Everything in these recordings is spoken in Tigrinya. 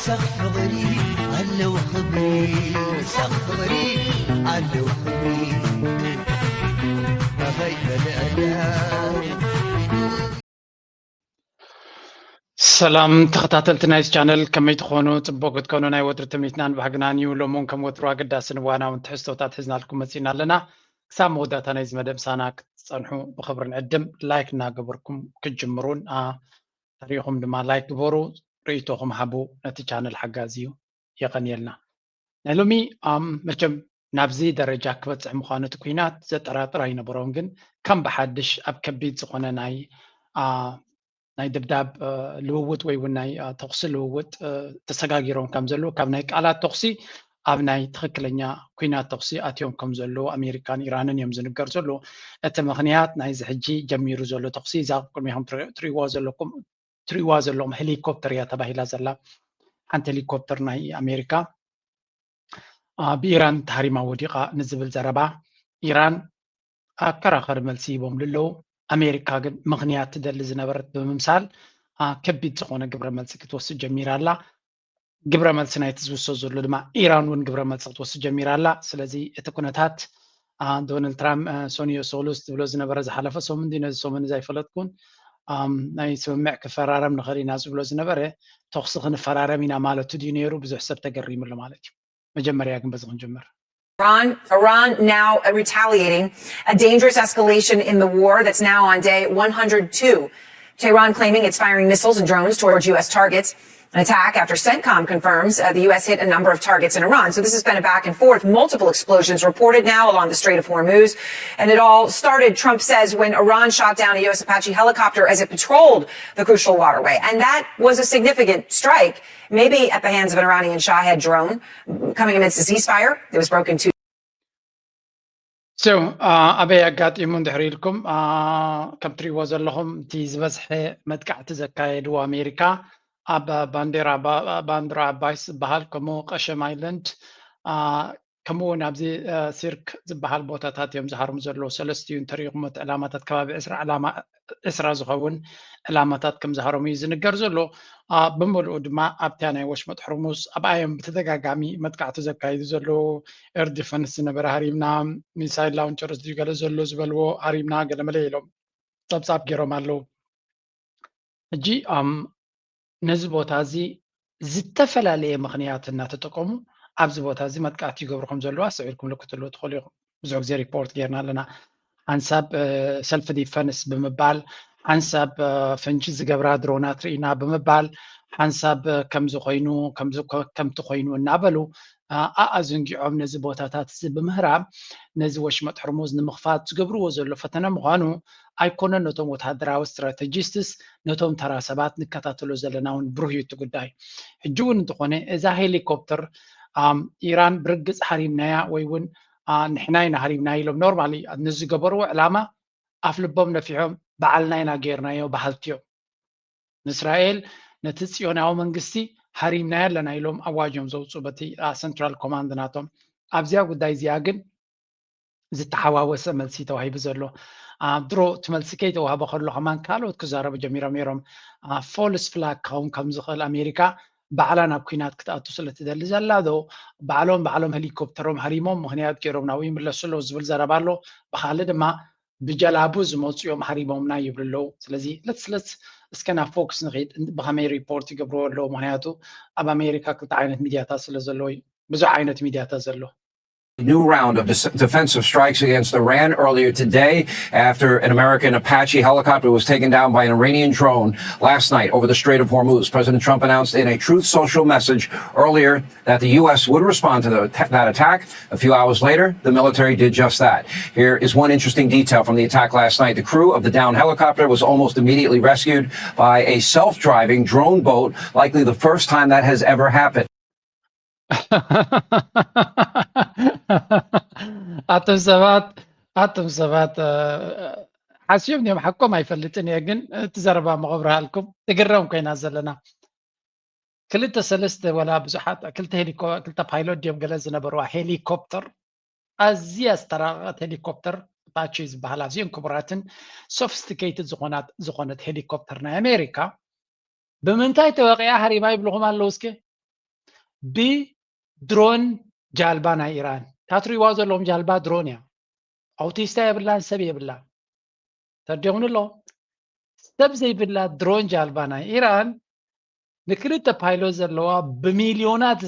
ሳኽ ፍቕሪ ኣለዎ ክብሪ፣ ሳኽ ፍቕሪ ኣለዎ ክብሪ። ኣኸይ መለኣያ። ሰላም ተኸታተልቲ ናይዚ ቻነል፣ ከመይ ትኾኑ? ጽቡቕ ክትኮኑ ናይ ወትሩ ትምኒትናን ባህግናን እዩ። ሎሚ እውን ከም ወትሩ ኣገዳስን እዋናውን ትሕዝቶታት ሒዝናልኩም መጺእና ኣለና። ክሳብ መወዳእታ ናይዚ መደብ ምሳና ክትጸንሑ ብኽብሪ ንዕድም። ላይክ እናገበርኩም ክትጅምሩን፣ አ፣ ተሪኢኹም ድማ ላይክ ግበሩ፣ ርእይቶኹም ሃቡ፣ ነቲ ቻነል ሓጋዚ እዩ። የቐንየልና። ናይ ሎሚ፣ ኣም፣ መቸም ናብዚ ደረጃ ክበጽሕ ምዃኑ እቲ ኲናት ዘጠራጥር ኣይነበሮን፣ ግን ከም ብሓድሽ ኣብ ከቢድ ዝኾነ ናይ፣ አ፣ ናይ ደብዳብ፣ አ፣ ልውውጥ ወይ እውን ናይ፣ አ፣ ተኹሲ ልውውጥ፣ አ፣ ተሰጋጊሮም ከም ዘለዉ፣ ካብ ናይ ቃላት ተኹሲ ኣብ ናይ ትኽክለኛ ኲናት ተኹሲ ኣትዮም ከም ዘለዉ ኣሜሪካን ኢራንን እዮም ዝንገር ዘለዉ። እቲ ምኽንያት ናይዚ ሕጂ ጀሚሩ ዘሎ ተኹሲ፣ እዛ ቅድሚኹም ትሪ-፣ ትሪእዋ ዘለኩም፣ ትሪእዋ ዘለኹም ሄሊኮፕተር እያ ተባሂላ ዘላ። ሓንቲ ሄሊኮፕተር ናይ ኣሜሪካ፣ አ፣ ብኢራን ተሃሪማ ወዲቓ ንዝብል ዘረባ፣ ኢራን ኣከራኸሪ መልሲ ሂቦም ኣለዉ። ኣሜሪካ ግን ምኽንያት ትደሊ ዝነበረት ብምምሳል፣ አ፣ ከቢድ ዝኾነ ግብረ መልሲ ክትወስድ ጀሚራ ኣላ። ግብረ መልሲ ናይቲ ዝውሰድ ዘሎ ድማ ኢራን እውን ግብረ መልሲ ክትወስድ ጀሚራ ኣላ። ስለዚ እቲ ኩነታት፣ አ፣ ዶናልድ ትራምፕ፣ አ፣ ሶንዮ ሶሉስ ዝብሎ ዝነበረ ዝሓለፈ ሰሙን ድዩ ነዚ ሰሙን እዚ ኣይፈለጥኩን፣ ኣም፣ ናይ ስምምዕ ክፈራረም ንኽእል ኢና ዝብሎ ዝነበረ፣ ተኹሲ ክንፈራረም ኢና ማለቱ ድዩ ነይሩ? ብዙሕ ሰብ ተገሪሙ ኣሎ ማለት እዩ። መጀመርያ ግን በዚ ክንጅምር። Iran, Iran now retaliating, a dangerous escalation in the war that's now on day one hundred two. Tehran claiming it's firing missiles and drones towards U S targets. An attack after CENTCOM confirms, uh, the U S hit a number of targets in Iran. So this has been a back and forth, multiple explosions reported now along the Strait of Hormuz. And it all started, Trump says, when Iran shot down a U S Apache helicopter as it patrolled the crucial waterway. And that was a significant strike, maybe at the hands of an Iranian Shahed drone, coming amidst a ceasefire that was broken to So, አ፣ ኣበይ ኣጋጢሙ እንድሕር ኢልኩም፣ አ፣ ከም ትሪእዎ ዘለኹም፣ እቲ ዝበዝሐ መጥቃዕቲ ዘካየድዎ ኣሜሪካ ኣብ ባንዴራ ኣባ-፣ ባንዲራ ኣባይስ ዝበሃል፣ ከምኡ ቀሸም ኣይላንድ፣ አ፣ ከምኡ እውን ኣብዚ፣ አ፣ ሲርክ ዝበሃል ቦታታት እዮም ዝሃርሙ ዘለዉ። ሰለስቲኡ እንተሪእኹም፣ እቲ ዕላማታት ከባቢ ዕስራ ዕላማ፣ ዕስራ ዝኸውን ዕላማታት ከም ዝሃረሙ እዩ ዝንገር ዘሎ። አ፣ ብምልኡ ድማ ኣብታ ናይ ወሽመጥ ሕርሙዝ ኣብኣ እዮም ብተደጋጋሚ መጥቃዕቲ ዘካይዱ ዘለዉ። ኤር ዲፈንስ ዝነበረ ሃሪምና፣ ሚሳይል ላውንቸርስ ድዩ ገለ ዘሎ ዝበልዎ ሃሪምና ገለመለ ኢሎም ጸብጻብ ገይሮም ኣለዉ። ሕጂ፣ ኣም፣ ነዚ ቦታ እዚ ዝተፈላለየ ምኽንያት እናተጠቀሙ ኣብዚ ቦታ እዚ መጥቃዕቲ ይገብሩ ከም ዘለዉ ኣስተውዒልኩም ክትህልዉ ትኽእሉ ኢኹም። ብዙሕ ግዜ ሪፖርት ጌርና ኣለና። ሓንሳብ፣ እ፣ ሰልፍ ዲፈንስ ብምባል፣ ሓንሳብ፣ እ፣ ፈንጂ ዝገብራ ድሮናት ርኢና ብምባል፣ ሓንሳብ፣ እ፣ ከምዚ ኮይኑ፣ ከምዚ ኮ-፣ ከምቲ ኮይኑ እናበሉ፣ እ፣ ኣኣዘንጊዖም ነዚ ቦታታት እዚ ብምህራም ነዚ ወሽመጥ ሕርሙዝ ንምኽፋት ዝገብርዎ ዘሎ ፈተነ ምዃኑ ኣይኮነን ነቶም ወተሃደራዊ ስትራተጂስትስ፣ ነቶም ተራ ሰባት ንከታተሎ ዘለና እውን ብሩህ እዩ እቲ ጉዳይ። ሕጂ እውን እንተኾነ እዛ ሄሊኮፕተር፣ ኣም፣ ኢራን ብርግጽ ሃሪምናያ ወይ እውን፣ አ፣ ንሕና ኢና ሃሪምናዮ ኢሎም ኖርማሊ ንዝገበርዎ ዕላማ ኣፍ ልቦም ነፊሖም ባዕልና ኢና ጌርናዮ በሃልቲ እዮም። ንእስራኤል ነቲ ጽዮናዊ መንግስቲ ሃሪምናዮ ኣለና ኢሎም ኣዋጅ እዮም ዘውጽኡ በቲ፣ አ፣ ሰንትራል ኮማንድ ናቶም። ኣብዚኣ ጉዳይ እዚኣ ግን ዝተሓዋወሰ መልሲ ተዋሂቡ ዘሎ። አ፣ ድሮ እቲ መልሲ ከይተዋህበ ከሎ ከማን ካልኦት ክዛረቡ ጀሚሮም ነይሮም። አ፣ ፎልስ ፍላግ ክኸውን ከም ዝኽእል ኣሜሪካ ባዕላ ናብ ኲናት ክትኣቱ ስለ ትደሊ ዘላ ዶ ባዕሎም ባዕሎም ሄሊኮፕተሮም ሃሪሞም ምኽንያት ገይሮም ናብኡ ይምለሱ ኣለዉ ዝብል ዘረባ ኣሎ። ብኻልእ ድማ ብጀላቡ ዝመፁ እዮም ሃሪሞምና ይብሉ ኣለዉ። ስለዚ ለትስ ለትስ እስከ ናብ ፎክስ ንኺድ፣ ብኸመይ ሪፖርት ይገብርዎ ኣለዉ? ምኽንያቱ ኣብ ኣሜሪካ ክልተ ዓይነት ሚድያታት ስለ ዘለዉ እዩ፣ ብዙሕ ዓይነት ሚድያታት ዘሎ። New round of dis- defensive strikes against Iran earlier today after an American Apache helicopter was taken down by an Iranian drone last night over the Strait of Hormuz. President Trump announced in a Truth Social message earlier that the U S would respond to the, that attack. A few hours later, the military did just that. Here is one interesting detail from the attack last night. The crew of the downed helicopter was almost immediately rescued by a self driving drone boat, likely the first time that has ever happened. ኣቶም ሰባት ኣቶም ሰባት ሓስዮም እዮም ሓቆም ኣይፈልጥን እየ፣ ግን እቲ ዘረባ መቐብርሃልኩም ትግረም ኮይና ዘለና። ክልተ ሰለስተ ወላ ብዙሓት ክልተ ሄሊኮ ክልተ ፓይሎት ድዮም ገለ ዝነበርዋ ሄሊኮፕተር፣ ኣዝያ ዝተራቐቐት ሄሊኮፕተር፣ ኣፓቼ ዝበሃል ኣዝየን ክቡራትን ሶፊስቲኬትድ ዝኾናት ዝኾነት ሄሊኮፕተር ናይ ኣሜሪካ ብምንታይ ተወቂዓ ሃሪማ ይብልኹም ኣለዉ እስኪ? ብድሮን ጃልባ ናይ ኢራን። እታ ትሪእዋ ዘለኹም ጃልባ ድሮን እያ። ኣውቲስታ የብላን፣ ሰብ የብላን። ተርዲኹምኒ ኣሎ። ሰብ ዘይብላ ድሮን ጃልባ ናይ ኢራን፣ ንክልተ ፓይሎት ዘለዋ፣ ብሚልዮናት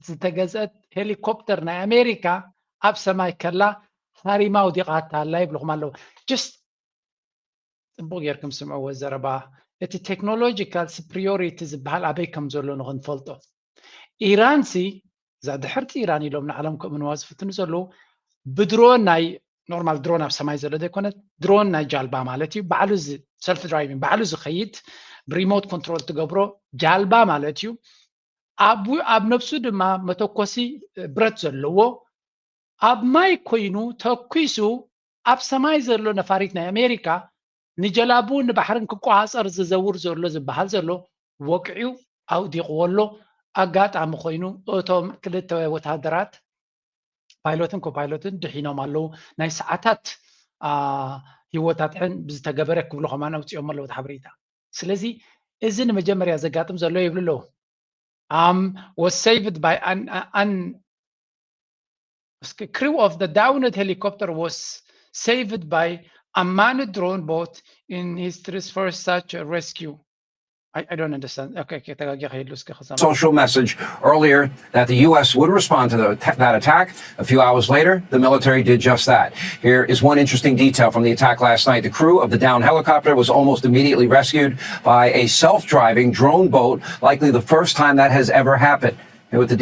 ዝተገዝአት ሄሊኮፕተር ናይ ኣሜሪካ ኣብ ሰማይ ከላ ሃሪማ ውዲቓታ ኣላ ይብልኹም ኣለዉ። ጀስት ጽቡቕ ጌርኩም ስምዕዎ ዘረባ። እቲ ቴክኖሎጂካል ስፕሪዮሪቲ ዝበሃል ኣበይ ከም ዘሎ ንኽንፈልጦ። ኢራንሲ፣ እዛ ድሕርቲ ኢራን ኢሎም ንዓለም ክእምንዋ ዝፍትኑ ዘለዉ፣ ብድሮን ናይ ኖርማል ድሮን ኣብ ሰማይ ዘሎ ዘይኮነት፣ ድሮን ናይ ጃልባ ማለት እዩ። ባዕሉ ሰልፍ ድራይቪንግ፣ ባዕሉ ዝኸይድ፣ ብሪሞት ኮንትሮል ትገብሮ ጃልባ ማለት እዩ። ኣብ ነብሱ ድማ መተኮሲ ብረት ዘለዎ፣ ኣብ ማይ ኮይኑ ተኩሱ ኣብ ሰማይ ዘሎ ነፋሪት ናይ ኣሜሪካ ንጀላቡ ንባሕርን ክቆፃፀር ዝዘውር ዘሎ ዝበሃል ዘሎ ወቂዑ ኣውዲቕዎ ኣሎ። ኣጋጣሚ ኮይኑ እቶም ክልተ ወታደራት ፓይሎትን ኮፓይሎትን ድሒኖም ኣለዉ። ናይ ሰዓታት ሂወት ኣድሕን ብዝተገበረ ክብሉ ከማን ኣውፂኦም ኣለዉ ሓበሬታ። ስለዚ እዚ ንመጀመርያ ዘጋጥም ዘሎ ይብሉ ኣለዉ። Um, was saved by an, an crew of the downed helicopter was saved by a manned drone boat in history's first such a rescue. I, I don't understand. Okay, okay, ተጋጊ ከይሉ እስከ ከሰማ። Social message earlier that the U S would respond to the, that attack. A few hours later, the military did just that. Here is one interesting detail from the attack last night. The crew of the downed helicopter was almost immediately rescued by a self-driving drone boat, likely the first time that has ever happened. Here with the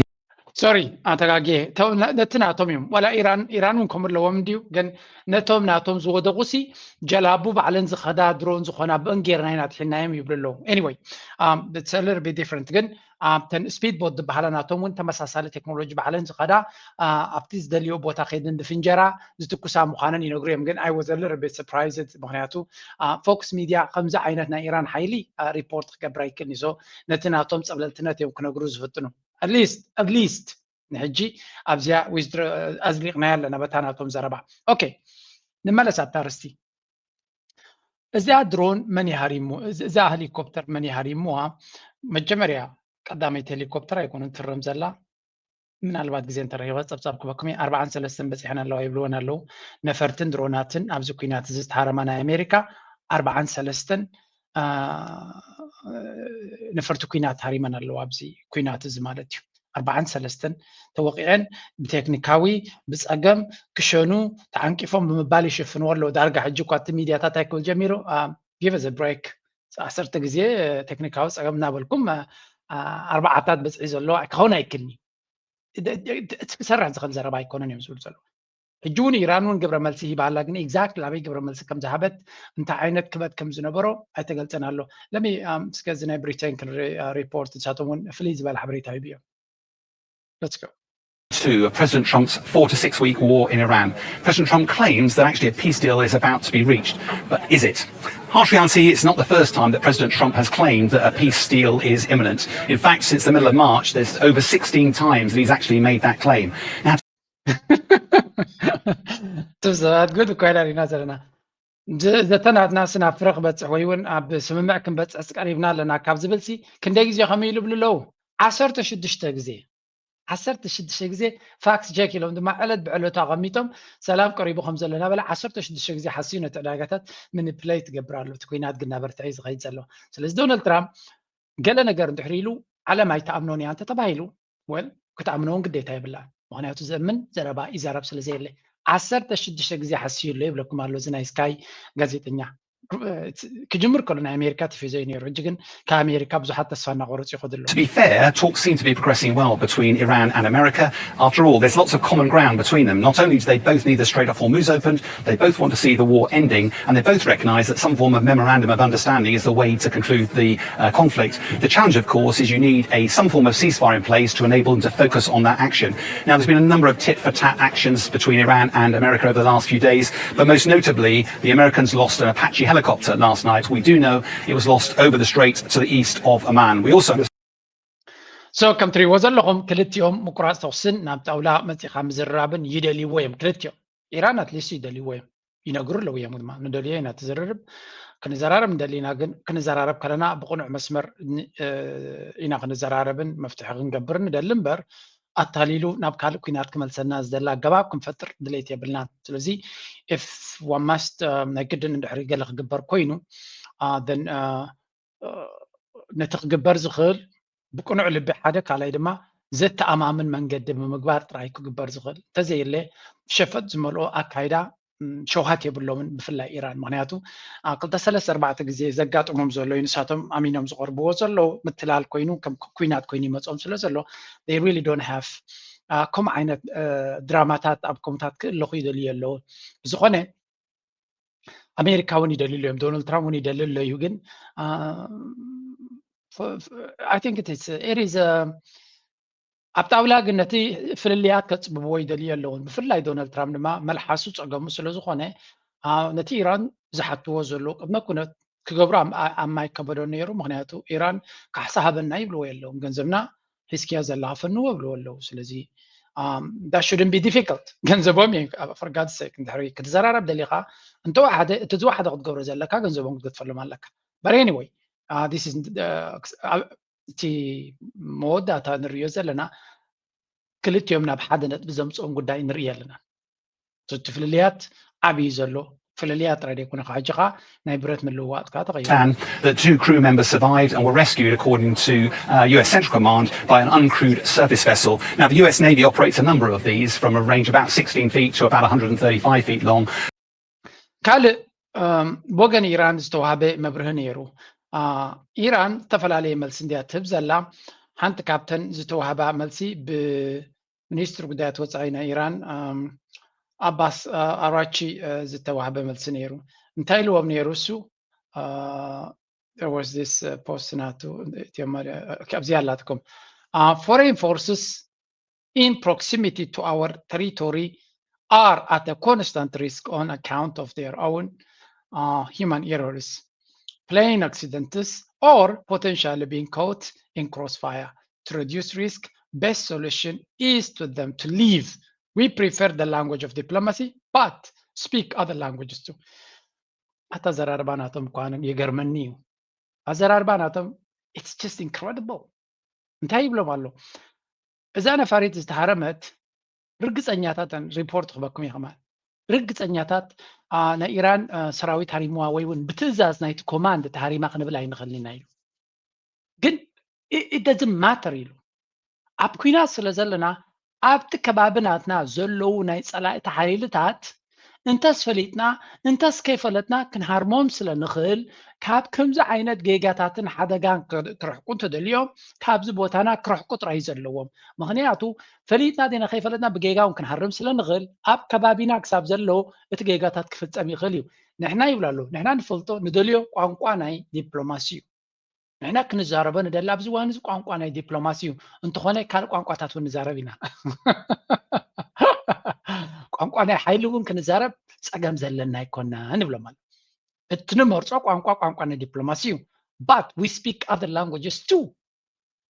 ሶሪ ኣተጋጌ ነቲ ናቶም እዮም ዋላ ኢራን ኢራን እውን ከምኡ ኣለዎም እንድዩ ግን ነቶም ናቶም ዝወደቑ ሲ ጀላቡ ባዕለን ዝኸዳ ድሮን ዝኾና ብእን ጌርና ኢና ትሒናዮም ይብሉ ኣለዉ anyway it's a little bit different ግን ተን ስፒድ ቦት ዝበሃላ ናቶም እውን ተመሳሳሊ ቴክኖሎጂ ባዕለን ዝኸዳ ኣብቲ ዝደልዮ ቦታ ከይድን ድፍንጀራ ዝትኩሳ ምዃነን ይነግሩ እዮም ግን I was a little bit surprised ምክንያቱ ፎክስ ሚድያ ከምዚ ዓይነት ናይ ኢራን ሓይሊ ሪፖርት ክገብር ኣይክእልኒ so ነቲ ናቶም ፀብለልትነት እዮም ክነግሩ ዝፍትኑ at least at least ንሕጂ ኣብዚኣ ኣዝሊቕናያ ኣለና በታ ናቶም ዘረባ okay ንመለስ ኣብታ ርስቲ እዚኣ ድሮን መን ይሃሪሙ እዚኣ ሄሊኮፕተር መን ይሃሪሙዋ መጀመርያ ቀዳመይቲ ሄሊኮፕተር ኣይኮነን ትረም ዘላ ምናልባት ግዜ እንተረኺበ ፀብፃብ ክበኩም ኣርባዓን ሰለስተን በፂሐን ኣለዋ ይብልወን ኣለዉ ነፈርትን ድሮናትን ኣብዚ ኩናት እዚ ዝተሃረማ ናይ ኣሜሪካ ኣርባዓን ሰለስተን ነፈርቲ ኩናት ሃሪመን ኣለዋ ኣብዚ ኩናት እዚ ማለት እዩ ኣርባዓን ሰለስተን ተወቂዐን ብቴክኒካዊ ብፀገም ክሸኑ ተዓንቂፎም ብምባል ይሽፍንዎ ኣለዉ ዳርጋ ሕጂ እኳ እቲ ሚድያታት ኣይክብል ጀሚሩ give us a break ዓሰርተ ግዜ ቴክኒካዊ ፀገም እናበልኩም ኣርባዓታት በፅሒ ዘሎ ክኸውን ኣይክልኒ እቲ ክሰራሕ ዝኽእል ዘረባ ኣይኮነን እዮም ዝብሉ ዘለዉ ሕጂ እውን ኢራን እውን ግብረ መልሲ ሂባ ኣላ ግን exactly ኣበይ ግብረ መልሲ ከም ዝሃበት እንታይ ዓይነት ክበት ከም ዝነበሮ ኣይተገልፀን ኣሎ ለሚ እስከ እዚ ናይ ብሪቴን ክንርኢ ሪፖርት ንሳቶም እውን ፍልይ ዝበለ ሓበሬታ ሂቡ እዮም Let's go. to President Trump's four to six week war in Iran. President Trump claims that actually a peace deal is about to be reached, but is it? Harsh Reality, it's not the first time that President Trump has claimed that a peace deal is imminent. In fact, since the middle of March, there's over sixteen times that he's actually made that claim. Now, ትብዘባት ጉድ እኮ ኢና ሪና ዘለና ዘተናትና ስናብ ፍረ ክበፅሕ ወይ እውን ኣብ ስምምዕ ክንበፅሕ ቀሪብና ኣለና ካብ ዝብል ሲ ክንደይ ግዜ ከመይ ይልብሉ ኣለዉ ዓሰርተ ሽዱሽተ ግዜ ዓሰርተ ሽዱሽተ ግዜ ፋክት ቸክ ኢሎም ድማ ዕለት ብዕለቱ ኣቐሚጦም ሰላም ቀሪቡ ከም ዘሎ እናበለ ዓሰርተ ሽዱሽተ ግዜ ሓስዩ ነቲ ዕዳጋታት ምኒፕሌት ትገብር ኣሎ እቲ ኩናት ግን ናበርትዐ ዝኸይድ ዘሎ ስለዚ ዶናልድ ትራምፕ ገለ ነገር እንድሕር ኢሉ ዓለም ኣይተኣምኖን እያ እንተተባሂሉ ወል ክትኣምኖ እውን ግዴታ የብላን ምክንያቱ ዘእምን ዘረባ ይዛረብ ስለ ዘየለ ዓሰርተ ሽዱሽተ ግዜ ሓስዩ ኣሎ ይብለኩም ኣሎ እዚ ናይ ስካይ ጋዜጠኛ ክጅምር ከሎ ናይ ኣሜሪካ ቲቪ ዘዩ ነይሩ ሕጂ ግን ካብ ኣሜሪካ ብዙሓት ተስፋ እናቆረፁ ይኸዱ ኣለዉ To be fair, talks seem to be progressing well between Iran and America. After all, there's lots of common ground between them. Not only do they both need the Strait of Hormuz opened, they both want to see the war ending, and they both recognise that some form of memorandum of understanding is the way to conclude the uh, conflict. The challenge, of course, is you need a some form of ceasefire in place to enable them to focus on that action. Now, there's been a number of tit-for-tat actions between Iran and America over the last few days, but most notably, the Americans lost an Apache helicopter last night. We do know it was lost over the strait to the east of Oman. We also so ከም ትሪእዎ ዘለኹም ክልቲኦም ምቁራፅ ተኩስን ናብ ጣውላ መፂኻ ምዝርራብን ይደልይዎ እዮም ክልቲኦም ኢራን ኣትሊስት ይደልይዎ እዮም ይነግሩ ኣለዉ እዮም ድማ ንደልዮ ኢና ትዝርርብ ክንዘራረብ እንደሊና ግን ክንዘራረብ ከለና ብቕኑዕ መስመር ኢና ክንዘራረብን መፍትሒ ክንገብር ንደሊ እምበር ኣታሊሉ ናብ ካልእ ኩናት ክመልሰና ዝደሊ ኣገባብ ክንፈጥር ድሌት የብልናን። ስለዚ if one must ናይ ግድን እንድሕሪ ገለ ክግበር ኮይኑ ነቲ ክግበር ዝኽእል ብቅኑዕ ልቢ ሓደ ካልኣይ ድማ ዘተኣማምን መንገዲ ብምግባር ጥራይ ክግበር ዝኽእል እንተዘየለ ሸፈጥ ዝመልኦ ኣካይዳ ሸውሃት የብሎምን ብፍላይ ኢራን ምክንያቱ ክልተ ሰለስተ ኣርባዕተ ግዜ ዘጋጥሞም ዘሎ እዩ ንሳቶም ኣሚኖም ዝቐርብዎ ዘለዉ ምትላል ኮይኑ ከም ኩናት ኮይኑ ይመፆም ስለ ዘሎ really don't have ከምኡ ዓይነት ድራማታት ኣብ ከምታት ክእለኹ ይደልዩ ኣለዉ ብዝኾነ ኣሜሪካ እውን ይደልዩ እዮም ዶናልድ ትራምፕ እውን ይደሊ ኣሎ እዩ ግን I think it is it is ኣብ ጣውላ ግን ነቲ ፍልልያት ከፅብብዎ ይደልዩ ኣለውን ብፍላይ ዶናልድ ትራምፕ ድማ መልሓሱ ፀገሙ ስለ ዝኾነ ነቲ ኢራን ዝሓትዎ ዘለዉ ቅድመ ኩነት ክገብሩ ኣብ ማይ ከበዶ ነይሩ ምክንያቱ ኢራን ካሕሳ ሃበና ይብልዎ የለውን ገንዘብና ሒዝክያ ዘለካ ፈንዎ ይብልዎ ኣለዉ ስለዚ that shouldn't be difficult ገንዘቦም እዩ for God's sake እንድሕሪ ክትዘራረብ ደሊካ እንተወሓደ እቲ ዝወሓደ ክትገብሮ ዘለካ ገንዘቦም ክትገድፈሎም ኣለካ but anyway እቲ መወዳእታ ንሪኦ ዘለና ክልቲኦም ናብ ሓደ ነጥቢ ዘምፅኦም ጉዳይ ንርኢ ኣለና እቲ ፍልልያት ዓብዪ ዘሎ ፍልልያት ጥራይ ዘይኮነ ካብ ሕጂ ከዓ ናይ ብረት ምልውዋጥ ከዓ ተቐይሩ And the two crew members survived and were rescued, according to uh, U S Central Command, by an uncrewed surface vessel. Now, the U S Navy operates a number of these from a range about sixteen feet to about one hundred thirty-five feet long. ካልእ ብወገን ኢራን ዝተዋህበ መብርሂ ነይሩ። ኢራን ዝተፈላለየ መልሲ እንድያ ትህብ ዘላ። ሓንቲ ካብተን ዝተዋህባ መልሲ ብሚኒስትሪ ጉዳያት ወፃኢ ናይ ኢራን ኣባስ ኣራቺ ዝተዋህበ መልሲ ነይሩ። እንታይ ኢልዎም ነይሩ እሱ? There was this post ናቱ እዚኣ ኣላትኩም foreign forces in proximity to our territory are at a constant risk on account of their own uh, human errors, plane accidents, or potentially being caught in crossfire. To reduce risk, best solution is to them to leave. We prefer the language of diplomacy, but speak other languages too. ኣተዘራርባ ናቶም እኳ ይገርመኒ እዩ። ኣዘራርባ ናቶም it's just incredible እንታይ ይብሎም ኣሎ እዛ ነፋሪት ዝተሃረመት ርግፀኛታተን ሪፖርት ክበኩም እዩ ከማን ርግፀኛታት ናይ ኢራን ሰራዊት ሃሪምዋ ወይ እውን ብትእዛዝ ናይቲ ኮማንድ ተሃሪማ ክንብል ኣይንኽእልን ኢና ኢሉ ግን it doesn't matter ኢሉ ኣብ ኩናት ስለ ዘለና ኣብቲ ከባቢ ናትና ዘለዉ ናይ ፀላእቲ ሓይልታት እንተስ ፈሊጥና እንተስ ከይፈለጥና ክንሃርሞም ስለ ንኽእል ካብ ከምዚ ዓይነት ጌጋታትን ሓደጋን ክርሕቁ እንተደልዮም ካብዚ ቦታና ክርሕቁ ጥራይ ዘለዎም ምክንያቱ ፈሊጥና ዲና ከይፈለጥና ብጌጋ እውን ክንሃርም ስለ ንኽእል ኣብ ከባቢና ክሳብ ዘሎ እቲ ጌጋታት ክፍፀም ይኽእል እዩ ንሕና ይብሉ ኣለዉ ንሕና ንፈልጦ ንደልዮ ቋንቋ ናይ ዲፕሎማሲ እዩ ንሕና ክንዛረቦ ንደሊ ኣብዚ እዋን እዚ ቋንቋ ናይ ዲፕሎማሲ እዩ እንተኾነ ካልእ ቋንቋታት እውን ንዛረብ ኢና ቋንቋ ናይ ሓይሊ እውን ክንዛረብ ፀገም ዘለና ኣይኮና ንብሎም ኣሎ እቲ ንመርፆ ቋንቋ ቋንቋ ናይ ዲፕሎማሲ እዩ but we speak other languages too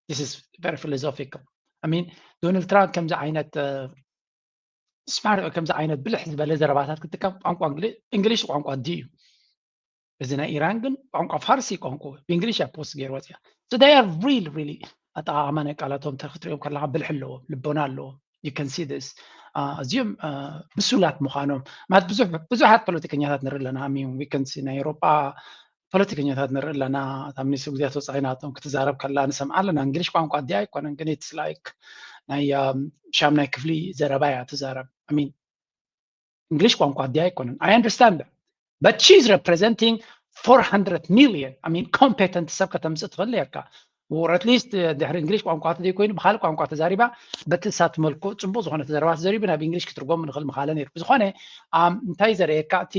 this is very philosophical I mean ዶናልድ ትራምፕ ከምዚ ዓይነት smart ከምዚ ዓይነት ብልሕ ዝበለ ዘረባታት ክጥቀም ቋንቋ እንግሊሽ ቋንቋ ድዩ እዚ ናይ ኢራን ግን ቋንቋ ፋርሲ ቋንቋ ብእንግሊሽ እያ ፖስት ገይርዋ እዚኣ so they are really really ኣጠቓቕማ ናይ ቃላቶም ተክትሪኦም ከለካ ብልሒ ኣለዎም ልቦና ኣለዎም you can see this ኣዝዮም ብሱላት ምዃኖም ማለት ብዙሓት ፖለቲከኛታት ንርኢ ኣለና I mean we can see ናይ ኤውሮጳ ፖለቲከኛታት ንርኢ ኣለና እታ ሚኒስትሪ ጉዳያት ወፃኢ ናቶም ክትዛረብ ከላ ንሰምዓ ኣለና እንግሊሽ ቋንቋ ኣዲኣ ኣይኮነን ግን it's like ናይ ሻምናይ ክፍሊ ዘረባ እያ ትዛረብ I mean እንግሊሽ ቋንቋ ኣዲኣ ኣይኮነን I understand but she is representing four hundred million I mean competent ሰብ ከተምፅእ ትኽእል ነርካ or at least ድሕሪ እንግሊሽ ቋንቋ ተዘይኮይኑ ብካልእ ቋንቋ ተዛሪባ በቲ እሳ ትመልኮ ፅቡቅ ዝኾነ ተዘረባ ተዘሪቡ ናብ እንግሊሽ ክትርጎም ንኽእል ምኻለ ነይሩ ብዝኾነ እንታይ ዘርእየካ እቲ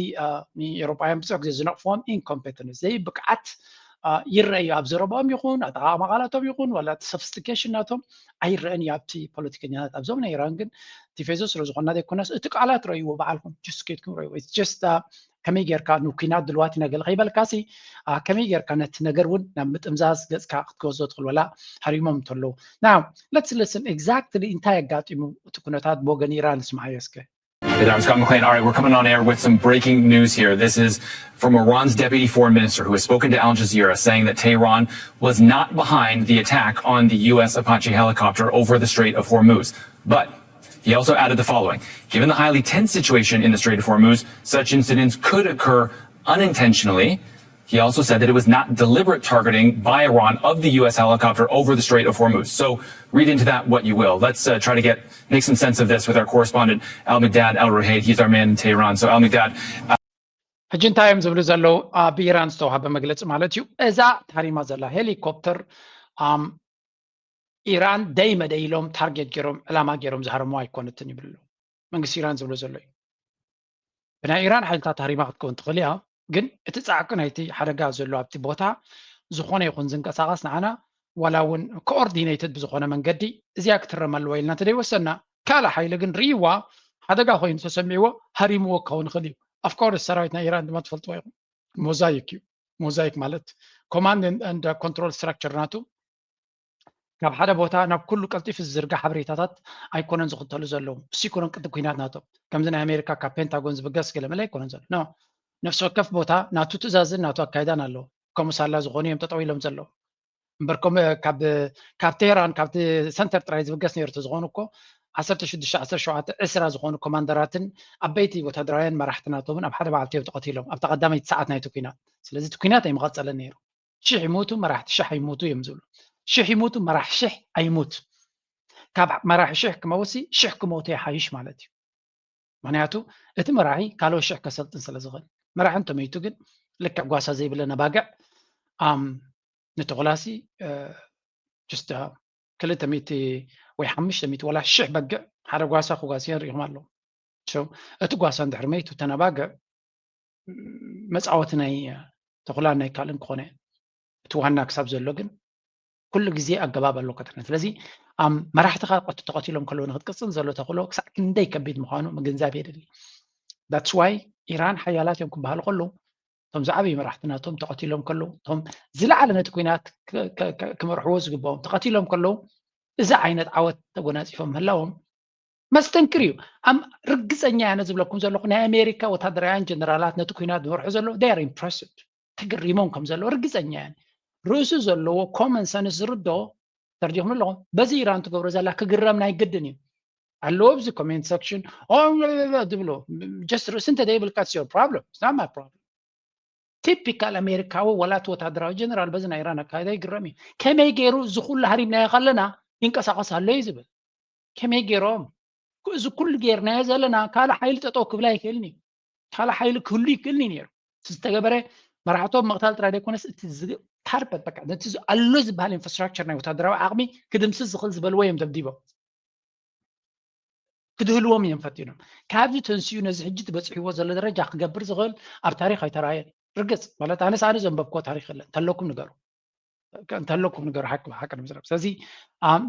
ንኤውሮጳውያን ብዙሕ ግዜ ዝነቕፍዎም incompetence ዘይብቅዓት ይረኣዩ ኣብ ዘረባኦም ይኹን ኣጠቃቅማ ቃላቶም ይኹን ዋላ እቲ sophistication ናቶም ኣይረአን እዩ ኣብቲ ፖለቲከኛታት ኣብዞም ናይ ኢራን ግን ቲፌዞ ስለ ዝኾና ዘይኮነስ እቲ ቃላት ረእይዎ በዓልኩም just ከይድኩም ረእይዎ just ከመይ ጌርካ ንኩናት ድልዋት ኢና ገለ ከይበልካሲ ከመይ ጌርካ ነቲ ነገር እውን ናብ ምጥምዛዝ ገፅካ ክትገዞ ትኽእል ወላ ሃሪሞም እንተለዉ now let's listen exactly እንታይ ኣጋጢሙ እቲ ኩነታት ብወገን ኢራን ንስምዓዮ እስከ I'm Scott McLean. All right, we're coming on air with some breaking news here. This is from Iran's deputy foreign minister, who has spoken to Al Jazeera, saying that Tehran was not behind the attack on the U S Apache helicopter over the Strait of Hormuz. But he also added the following: "Given the highly tense situation in the Strait of Hormuz, such incidents could occur unintentionally." He also said that it was not deliberate targeting by Iran of the U S helicopter over the Strait of Hormuz. So read into that what you will. Let's uh, try to get make some sense of this with our correspondent Al Miqdad Al Ruhayd. He's our man in Tehran. So Al Miqdad, ሕጂ እንታይ እዮም ዝብሉ ዘለዉ? ኣብ ኢራን ዝተዋሃበ መግለፂ ማለት እዩ። እዛ ታሪማ ዘላ ሄሊኮፕተር ኢራን ደይ መደይ ኢሎም ታርጌት ገይሮም ዕላማ ገይሮም ዝሃረሙ ኣይኮነትን ይብሉ ኣለዉ። መንግስቲ ኢራን ዝብሎ ዘሎ እዩ። ብናይ ኢራን ሓይልታት ታሪማ ክትከውን ትኽእል እያ፣ ግን እቲ ፃዕቂ ናይቲ ሓደጋ ዘሎ ኣብቲ ቦታ ዝኾነ ይኹን ዝንቀሳቐስ ንዓና ዋላ እውን ኮኦርዲኔትድ ብዝኾነ መንገዲ እዚኣ ክትረም ኣለዋ ኢልና እንተደይወሰና፣ ካልእ ሓይሊ ግን ርእይዋ ሓደጋ ኮይኑ ተሰሚዕዎ ሃሪምዎ ክኸውን ይኽእል እዩ። ኣፍኮርስ ሰራዊት ናይ ኢራን ድማ ትፈልጥዎ ኢኹም፣ ሞዛይክ እዩ። ሞዛይክ ማለት ኮማንድ ኤንድ ኮንትሮል ስትራክቸር ናቱ ካብ ሓደ ቦታ ናብ ኩሉ ቀልጢፉ ዝዝርጋ ሓበሬታታት ኣይኮነን ዝኽተሉ ዘለዉ። እሱ ይኮነን ቅዲ ኩናት ናቶም። ከምዚ ናይ ኣሜሪካ ካብ ፔንታጎን ዝብገስ ገለመለ ኣይኮነን ዘሎ። ኖ፣ ነፍሲ ወከፍ ቦታ ናቱ ትእዛዝን ናቱ ኣካይዳን ኣለዎ። ከምኡ ሳላ ዝኾኑ እዮም ጠጠው ኢሎም ዘለዉ። እምበር ከም ካብ ካብ ቴህራን ካብቲ ሰንተር ጥራይ ዝብገስ ነይሩ ተዝኾኑ እኮ ዓሰርተ ሽዱሽተ ዓሰርተ ሸውዓተ ዕስራ ዝኾኑ ኮማንደራትን ዓበይቲ ወታደራውያን መራሕቲ ናቶምን ኣብ ሓደ መዓልቲ እዮም ተቐቲሎም ኣብታ ቀዳመይቲ ሰዓት ናይቲ ኩናት። ስለዚ እቲ ኩናት ኣይምቐጸለን ነይሩ። ሽሕ ይሞቱ መራሕቲ ሽሕ ኣይሞቱ እዮም ዝብሉ። ሽሕ ይሞቱ መራሕ ሽሕ ኣይሙት። ካብ መራሕ ሽሕ ክመውሲ ሽሕ ክሞቱ ይሓይሽ ማለት እዩ። ምክንያቱ እቲ መራሒ ካልኦት ሽሕ ከሰልጥን ስለ ዝኽእል። መራሒ እንተመይቱ ግን ልክዕ ጓሳ ዘይብለ ነባግዕ ኣም ንተኹላሲ just ክልተ ሚእቲ ወይ ሓሙሽተ ሚእቲ ወላ ሽሕ በግዕ ሓደ ጓሳ ክጓስዮ ሪኢኹም ኣለዉ። እቲ ጓሳ እንድሕር መይቱ ተነባግዕ መፃወቲ ናይ ተኹላን ናይ ካልእን ክኾነ እቲ ዋና ክሳብ ዘሎ ግን ኩሉ ግዜ ኣገባብ ኣሎ ከተነ ስለዚ ኣብ መራሕትኻ ተቐቲሎም ከለዉ ንክትቅፅል ዘሎ ተኽእሎ ክሳዕ ክንደይ ከቢድ ምዃኑ ምግንዛብ የድሊ። That's why ኢራን ሓያላት እዮም ክበሃሉ ከለዉ እቶም ዝዓበዩ መራሕቲ ናቶም ተቐቲሎም ከለዉ እቶም ዝለዓለ ነቲ ኩናት ክመርሕዎ ዝግብኦም ተቐቲሎም ከለዉ እዚ ዓይነት ዓወት ተጎናፂፎም ምህላዎም መስተንክር እዩ። ርግፀኛ እየ ነዚ ዝብለኩም ዘለኹ ናይ ኣሜሪካ ወታደራውያን ጀነራላት ነቲ ኩናት ዝመርሑ ዘለዉ they are impressed ተገሪሞም ከም ዘለዉ ርግፀኛ እየ። ርእሱ ዘለዎ common sense ዝርድኦ ተረዲኹም ኣለኹም። በዚ ኢራን ትገብሮ ዘላ ክግረም ናይ ግድን እዩ። ኣለዎ ኣብዚ comment section ዝብሎ just ርእሲ እንተዘይብልካ it's your problem, it's not my problem። ቲፒካል ኣሜሪካዊ ወላ እቲ ወታደራዊ ጀነራል በዚ ናይ ኢራን ኣካይዳ ይግረም እዩ። ከመይ ገይሩ እዚ ኩሉ ሃሪምናዮ ከለና ይንቀሳቐስ ኣሎ እዩ ዝብል። ከመይ ገይሮም እዚ ኩሉ ገይርናዮ ዘለና ካልእ ሓይሊ ጠጠው ክብል ኣይክእልን እዩ። ካልእ ሓይሊ ክህሉ ይክእልን እዩ ነይሩ። እቲ ዝተገበረ መራሕቶም ምቕታል ጥራይ ዘይኮነስ እቲ ካርፐት በቃ ነቲ ኣሎ ዝበሃል ኢንፍራስትራክቸር ናይ ወታደራዊ ዓቕሚ ክድምስስ ዝኽእል ዝበልዎ እዮም ደብዲቦም። ክድህልዎም እዮም ፈቲኖም። ካብዚ ተንስኡ ነዚ ሕጂ ትበፅሕዎ ዘሎ ደረጃ ክገብር ዝኽእል ኣብ ታሪክ ኣይተራየን። ርግፅ ማለት ኣነስ ኣነ ዘንበብኮ ታሪክ የለን። እንተለኩም ንገሩ እንተለኩም ንገሩ ሓቂ ሓቂ ንምዝረብ። ስለዚ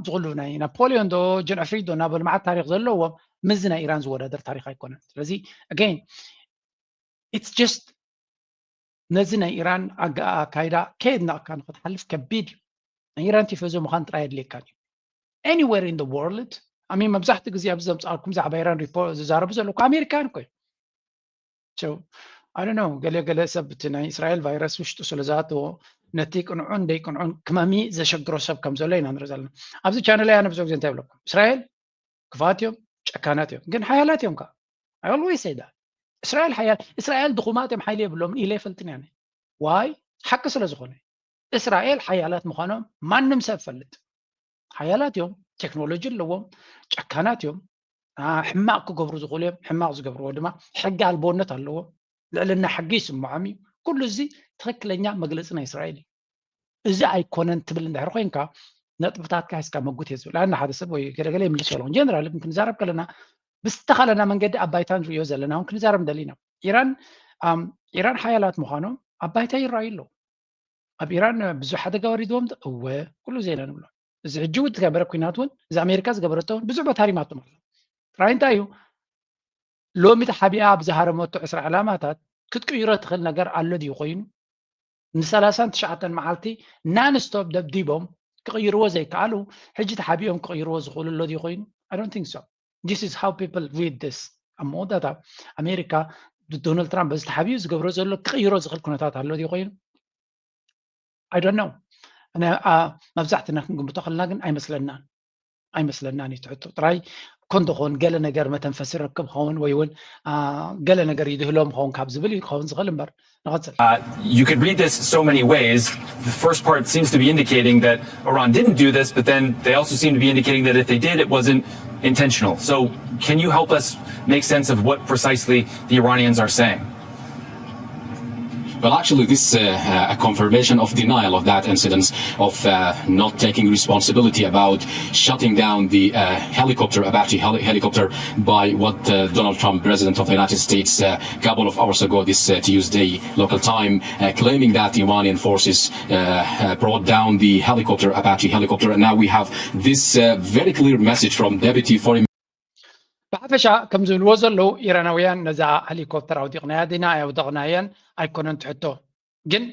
ዝኩሉ ናይ ናፖሊዮን ዶ ጆን ኣፍሪድ ዶ እናበሉ መዓት ታሪክ ዘለዎም ምዚ ናይ ኢራን ዝወዳደር ታሪክ ኣይኮነን። ስለዚ again it's just ነዚ ናይ ኢራን ኣካይዳ ከየድነቕካ ንክትሓልፍ ከቢድ እዩ። ናይ ኢራን ቲፈዞ ምዃን ጥራይ የድልየካን እዩ። Anywhere in the world ኣሚ መብዛሕትኡ ግዜ ኣብዚ ዘምፃእኩም ዛዕባ ኢራን ሪፖርት ዝዛረቡ ዘለኩ ኣሜሪካን እኮ እዮም። I don't know ገለ ገለ ሰብ እቲ ናይ እስራኤል ቫይረስ ውሽጡ ስለ ዝኣተዎ ነቲ ቅንዑን ደይቅንዑን ክመሚ ዘሸግሮ ሰብ ከም ዘሎ ኢና ንርኢ ዘለና። ኣብዚ ቻነል ኣነ ብዙ ግዜ እንታይ ይብለኩም እስራኤል ክፋት እዮም ጨካናት እዮም ግን ሓያላት እዮም ከዓ I always say that እስራኤል ሓያል እስራኤል ድኹማት እዮም ሓይሊ የብሎምን ኢለ ይፈልጥን እያ ዋይ ሓቂ ስለ ዝኾነ እስራኤል ሓያላት ምዃኖም ማንም ሰብ ፈልጥ ሓያላት እዮም ቴክኖሎጂ ኣለዎም ጨካናት እዮም ሕማቕ ክገብሩ ዝኽእሉ እዮም ሕማቕ ዝገብርዎ ድማ ሕጊ ኣልቦነት ኣለዎም ልዕልና ሕጊ ይስምዖም እዩ ኩሉ እዚ ትኽክለኛ መግለፂ ናይ እስራኤል እዩ እዚ ኣይኮነን ትብል እንድሕር ኮይንካ ነጥብታትካ ሒዝካ መጉት እየ ዝብል ኣነ ሓደ ሰብ ወይ ገለገለ ይምልስ ኣለኹ ጀነራል ግን ክንዛረብ ከለና ብዝተኻለና መንገዲ ኣብ ባይታ ንርእዮ ዘለና እውን ክንዛረብ ንደሊ ኢና ኢራን ኢራን ሓያላት ምዃኖም ኣብ ባይታ ይረኣዩ ኣለዉ ኣብ ኢራን ብዙሕ ሓደጋ ወሪድዎም እወ ኩሉ ዜና ንብሎ እዚ ሕጂ እውን ዝገበረ ኩናት እውን እዚ ኣሜሪካ ዝገበረቶ እውን ብዙሕ ቦታ ሃሪማቶም ኣሎ ጥራይ እንታይ እዩ ሎሚ ተሓቢኣ ኣብ ዝሃረመቶ ዕስራ ዕላማታት ክትቅይሮ ትኽእል ነገር ኣሎ ድዩ ኮይኑ ንሰላሳን ትሽዓተን መዓልቲ non stop ደብዲቦም ክቕይርዎ ዘይከኣሉ ሕጂ ተሓቢኦም ክቕይርዎ ዝኽእሉ ኣሎ ድዩ ኮይኑ I don't think so this is how people read this ኣብ መወዳእታ ኣሜሪካ ዶናልድ ትራምፕ በዚ ተሓቢኡ ዝገብሮ ዘሎ ክቕይሮ ዝኽእል ኩነታት ኣሎ ድዩ ኮይኑ? I don't know። መብዛሕትና ክንግምቶ ከለና ግን ኣይመስለናን ኣይመስለናን እዩ ትሕቶ ጥራይ ኮን ተኾን ገለ ነገር መተንፈሲ ረክብ ኸውን ወይ እውን ገለ ነገር ይድህሎም ኸውን ካብ ዝብል እዩ ክኸውን ዝኽእል እምበር ንቐፅል። You could read this so many ways. The first part seems to be indicating that Iran didn't do this, but then they also seem to be indicating that if they did, it wasn't intentional. So can you help us make sense of what precisely the Iranians are saying? Well, actually, this is uh, a confirmation of denial of that incident, of uh, not taking responsibility about shutting down the uh, helicopter, Apache heli- helicopter, by what uh, Donald Trump, President of the United States, a couple of hours ago, this Tuesday local time, claiming that Iranian forces brought down the helicopter, Apache helicopter. And now we have this very clear message from Deputy Foreign ብሓፈሻ ከም ዝብልዎ ዘለዉ ኢራናውያን ነዛ ሄሊኮፕተር ኣውዲቕናያ ዲና ኣየውደቕናያን ኣይኮነን ትሕቶ ግን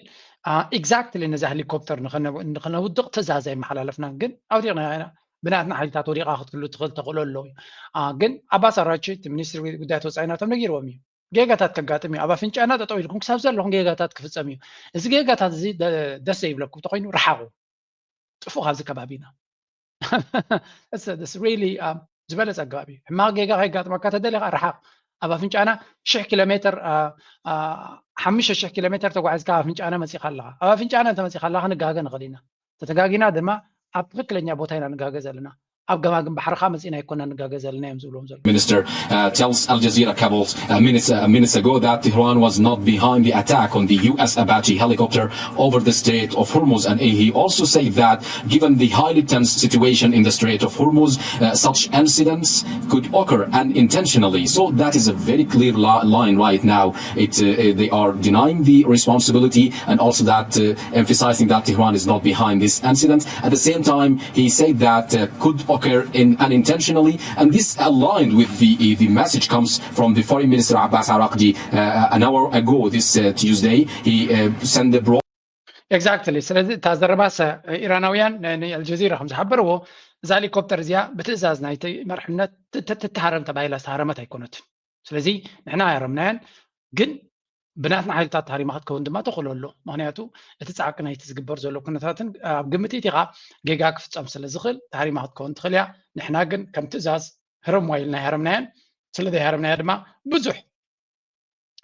exactly ነዛ ሄሊኮፕተር ንኸነውድቕ ትእዛዝ ኣይመሓላለፍናን ግን ኣውዲቕናያ ኢና ብናትና ሓይልታት ወዲቓ ክትክሉ ትኽእል ተኽእሎ ኣለዉ እዩ ግን ኣባስ ኣራቺ እቲ ሚኒስትሪ ጉዳያት ወፃኢ ናቶም ነጊርዎም እዩ ጌጋታት ከጋጥም እዩ ኣብ ኣፍንጫና ጠጠው ኢልኩም ክሳብ ዘለኹም ጌጋታት ክፍፀም እዩ እዚ ጌጋታት እዚ ደስ ዘይብለኩም ተኮይኑ ረሓቑ ጥፉእ ካብዚ ከባቢና really ዝበለፀ ኣገባብ እዩ ሕማቕ ጌጋ ከይጋጥመካ ተደሊኻ ረሓቕ ኣብ ኣፍንጫና ሽሕ ኪሎ ሜትር ሓሙሽተ ሽሕ ኪሎ ሜትር ተጓዒዝካ ኣብ ኣፍንጫና መፂኻ ኣለኻ ኣብ ኣፍንጫና እንተመፂኻ ኣለኻ ክንጋገ ንኽእል ኢና ተተጋጊና ድማ ኣብ ትክክለኛ ቦታ ኢና ንጋገ ዘለና ኣብ ገማግም ባሕርኻ መፂና ኣይኮና ንጋገ ዘለና እዮም ዝብሎም ዘሎ Minister uh, tells Al Jazeera Kabul uh, minutes, uh, minutes ago that Tehran was not behind the attack on the U S Apache helicopter over the Strait of Hormuz. And he also said that given the highly tense situation in the Strait of Hormuz, uh, such incidents could occur unintentionally. So that is a very clear li- line right now. It, uh, they are denying the responsibility and also that uh, emphasizing that Tehran is not behind this incident. At the same time, he said that uh, could occur in unintentionally, and this aligned with the, the message comes from the Foreign Minister Abbas Araqdi uh, an hour ago this uh, Tuesday. He uh, sent the broad Exactly. ስለዚ እታ ዘረባሰ ኢራናውያን ንኣልጀዚራ ከም ዝሓበርዎ እዛ ሄሊኮፕተር እዚኣ ብትእዛዝ ናይቲ መርሕነት ትተሃረም ተባሂላ ዝተሃረመት ኣይኮነትን። ስለዚ ንሕና ኣያረምናያን ግን ብናትና ሓይልታት ተሃሪማ ክትከውን ድማ ተኽእሎ ኣሎ። ምክንያቱ እቲ ጻዕቂ ናይቲ ዝግበር ዘሎ ኩነታትን ኣብ ግምት ኢቲኻ ጌጋ ክፍጸም ስለ ዝኽእል ተሃሪማ ክትከውን ትኽእል እያ። ንሕና ግን ከም ትእዛዝ ህረምዋ ኢልና ኣይሃረምናያን። ስለ ዘይሃረምናያ ድማ ብዙሕ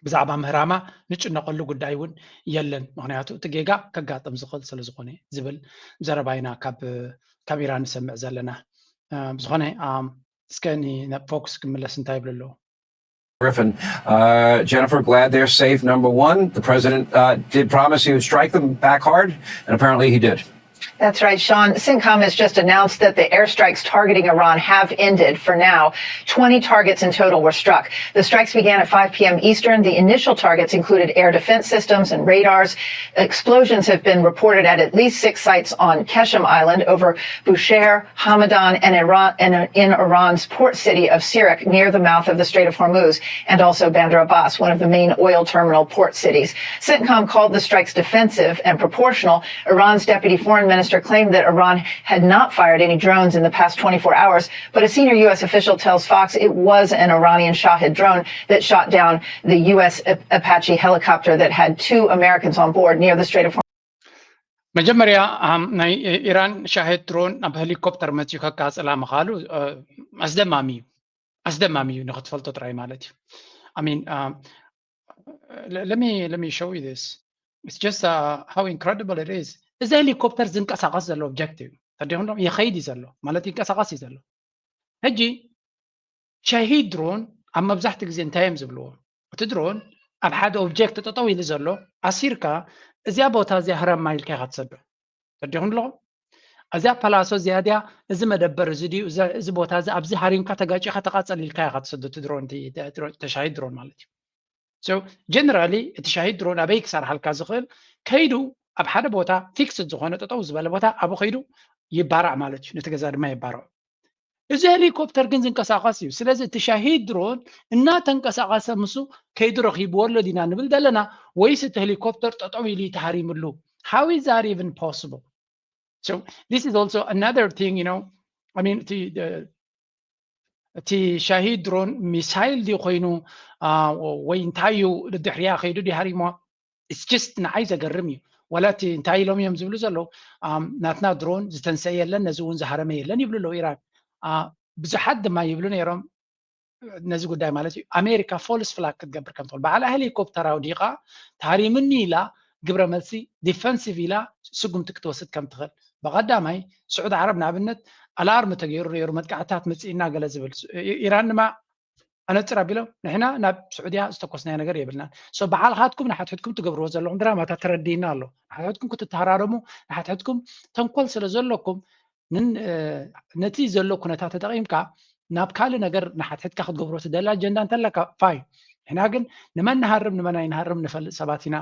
ብዛዕባ ምህራማ ንጭነቐሉ ጉዳይ እውን የለን። ምክንያቱ እቲ ጌጋ ከጋጥም ዝኽእል ስለ ዝኾነ ዝብል ዘረባ ኢና ካብ ካብ ኢራን ንሰምዕ ዘለና። ብዝኾነ እስከ ናብ ፎክስ ክምለስ እንታይ ይብል ኣለዎ? Griffin. Uh, Jennifer, glad they're safe, number one. The president uh, did promise he would strike them back hard, and apparently he did. That's right, Sean. CENTCOM has just announced that the airstrikes targeting Iran have ended for now. twenty targets in total were struck. The strikes began at five p.m. Eastern. The initial targets included air defense systems and radars. Explosions have been reported at at least six sites on Qeshm Island over Bushehr, Hamadan, and, Iran, and in Iran's port city of Sirik near the mouth of the Strait of Hormuz, and also Bandar Abbas, one of the main oil terminal port cities. CENTCOM called the strikes defensive and proportional. Iran's deputy foreign minister claimed that Iran had not fired any drones in the past twenty-four hours, but a senior U S official tells Fox it was an Iranian Shahed drone that shot down the U S Apache helicopter that had two Americans on board near the Strait of Hormuz. መጀመርያ ናይ ኢራን ሻሄድ ድሮን ናብ ሄሊኮፕተር መፅዩ ከቃፅላ ምኻሉ ኣስደማሚ እዩ ኣስደማሚ እዩ ንክትፈልጦ ጥራይ ማለት እዩ I mean um, let me let me show you this it's just uh, how incredible it is እዚ ሄሊኮፕተር ዝንቀሳቀስ ዘሎ ኦብጀክት እዩ ተዲኹም ይኸይድ እዩ ዘሎ ማለት ይንቀሳቀስ እዩ ዘሎ ሕጂ ሸሂድ ድሮን ኣብ መብዛሕትኡ ግዜ እንታይ እዮም ዝብልዎ እቲ ድሮን ኣብ ሓደ ኦብጀክት ጠጠው ኢሉ ዘሎ ኣሲርካ እዚኣ ቦታ እዚኣ ህረማ ኢልካ ኢካ ትሰዶ ተዲኹም ኣለኹም እዚኣ ፓላሶ እዚኣ ድያ እዚ መደበር እዚ ድዩ እዚ ቦታ እዚ ኣብዚ ሃሪምካ ተጋጭካ ተቃፀል ኢልካ ኢካ ትሰዶ እቲ ድሮን ተሻሂድ ድሮን ማለት እዩ ጀነራሊ እቲ ሻሂድ ድሮን ኣበይ ክሰርሓልካ ዝኽእል ከይዱ ኣብ ሓደ ቦታ ፊክስድ ዝኾነ ጠጠው ዝበለ ቦታ ኣብኡ ከይዱ ይባራዕ ማለት እዩ ነቲ ገዛ ድማ ይባርዖ እዚ ሄሊኮፕተር ግን ዝንቀሳቀስ እዩ ስለዚ እቲ ሻሂድ ድሮን እናተንቀሳቀሰ ምስ ከይዱ ረኪብዎ ኣሎ ዲና ንብል ዘለና ወይስ እቲ ሄሊኮፕተር ጠጠው ኢሉ ተሃሪምሉ how is that even possible so this is also another thing you know I mean እቲ እቲ ሻሂድ ድሮን ሚሳይል ድዩ ኮይኑ ወይ እንታይ እዩ ድሕሪያ ከይዱ ድዩ ሃሪሞ? It's just ንዓይ ዘገርም እዩ። ወላ እቲ እንታይ ኢሎም እዮም ዝብሉ ዘለዉ? ናትና ድሮን ዝተንሰአ የለን፣ ነዚ እውን ዝሃረመ የለን ይብሉ ኣለዉ ኢራን። ብዙሓት ድማ ይብሉ ነይሮም ነዚ ጉዳይ ማለት እዩ። ኣሜሪካ ፎልስ ፍላግ ክትገብር ከም ትኽእል፣ በዓላ ሄሊኮፕተር ኣውዲቓ ተሃሪምኒ ኢላ ግብረ መልሲ ዲፈንሲቭ ኢላ ስጉምቲ ክትወስድ ከም ትኽእል። ብቐዳማይ ስዑድ ዓረብ ንኣብነት ኣላርም ተገይሩ ነይሩ፣ መጥቃዕታት መፅእና ገለ ዝብል። ኢራን ድማ ኣነፅር ኣቢሎም ንሕና ናብ ስዑድያ ዝተኮስናዮ ነገር የብልናን። ሶ በዓልኻትኩም ንሓትሕትኩም ትገብርዎ ዘለኹም ድራማታት ተረዲእና ኣሎ። ንሓትሕትኩም ክትተሃራረሙ፣ ንሓትሕትኩም ተንኮል ስለ ዘለኩም ነቲ ዘሎ ኩነታት ተጠቒምካ ናብ ካልእ ነገር ንሓትሕትካ ክትገብሮ ትደሊ ኣጀንዳ እንተለካ ፋይን። ንሕና ግን ንመን ንሃርም ንመን ኣይንሃርም ንፈልጥ ሰባት ኢና።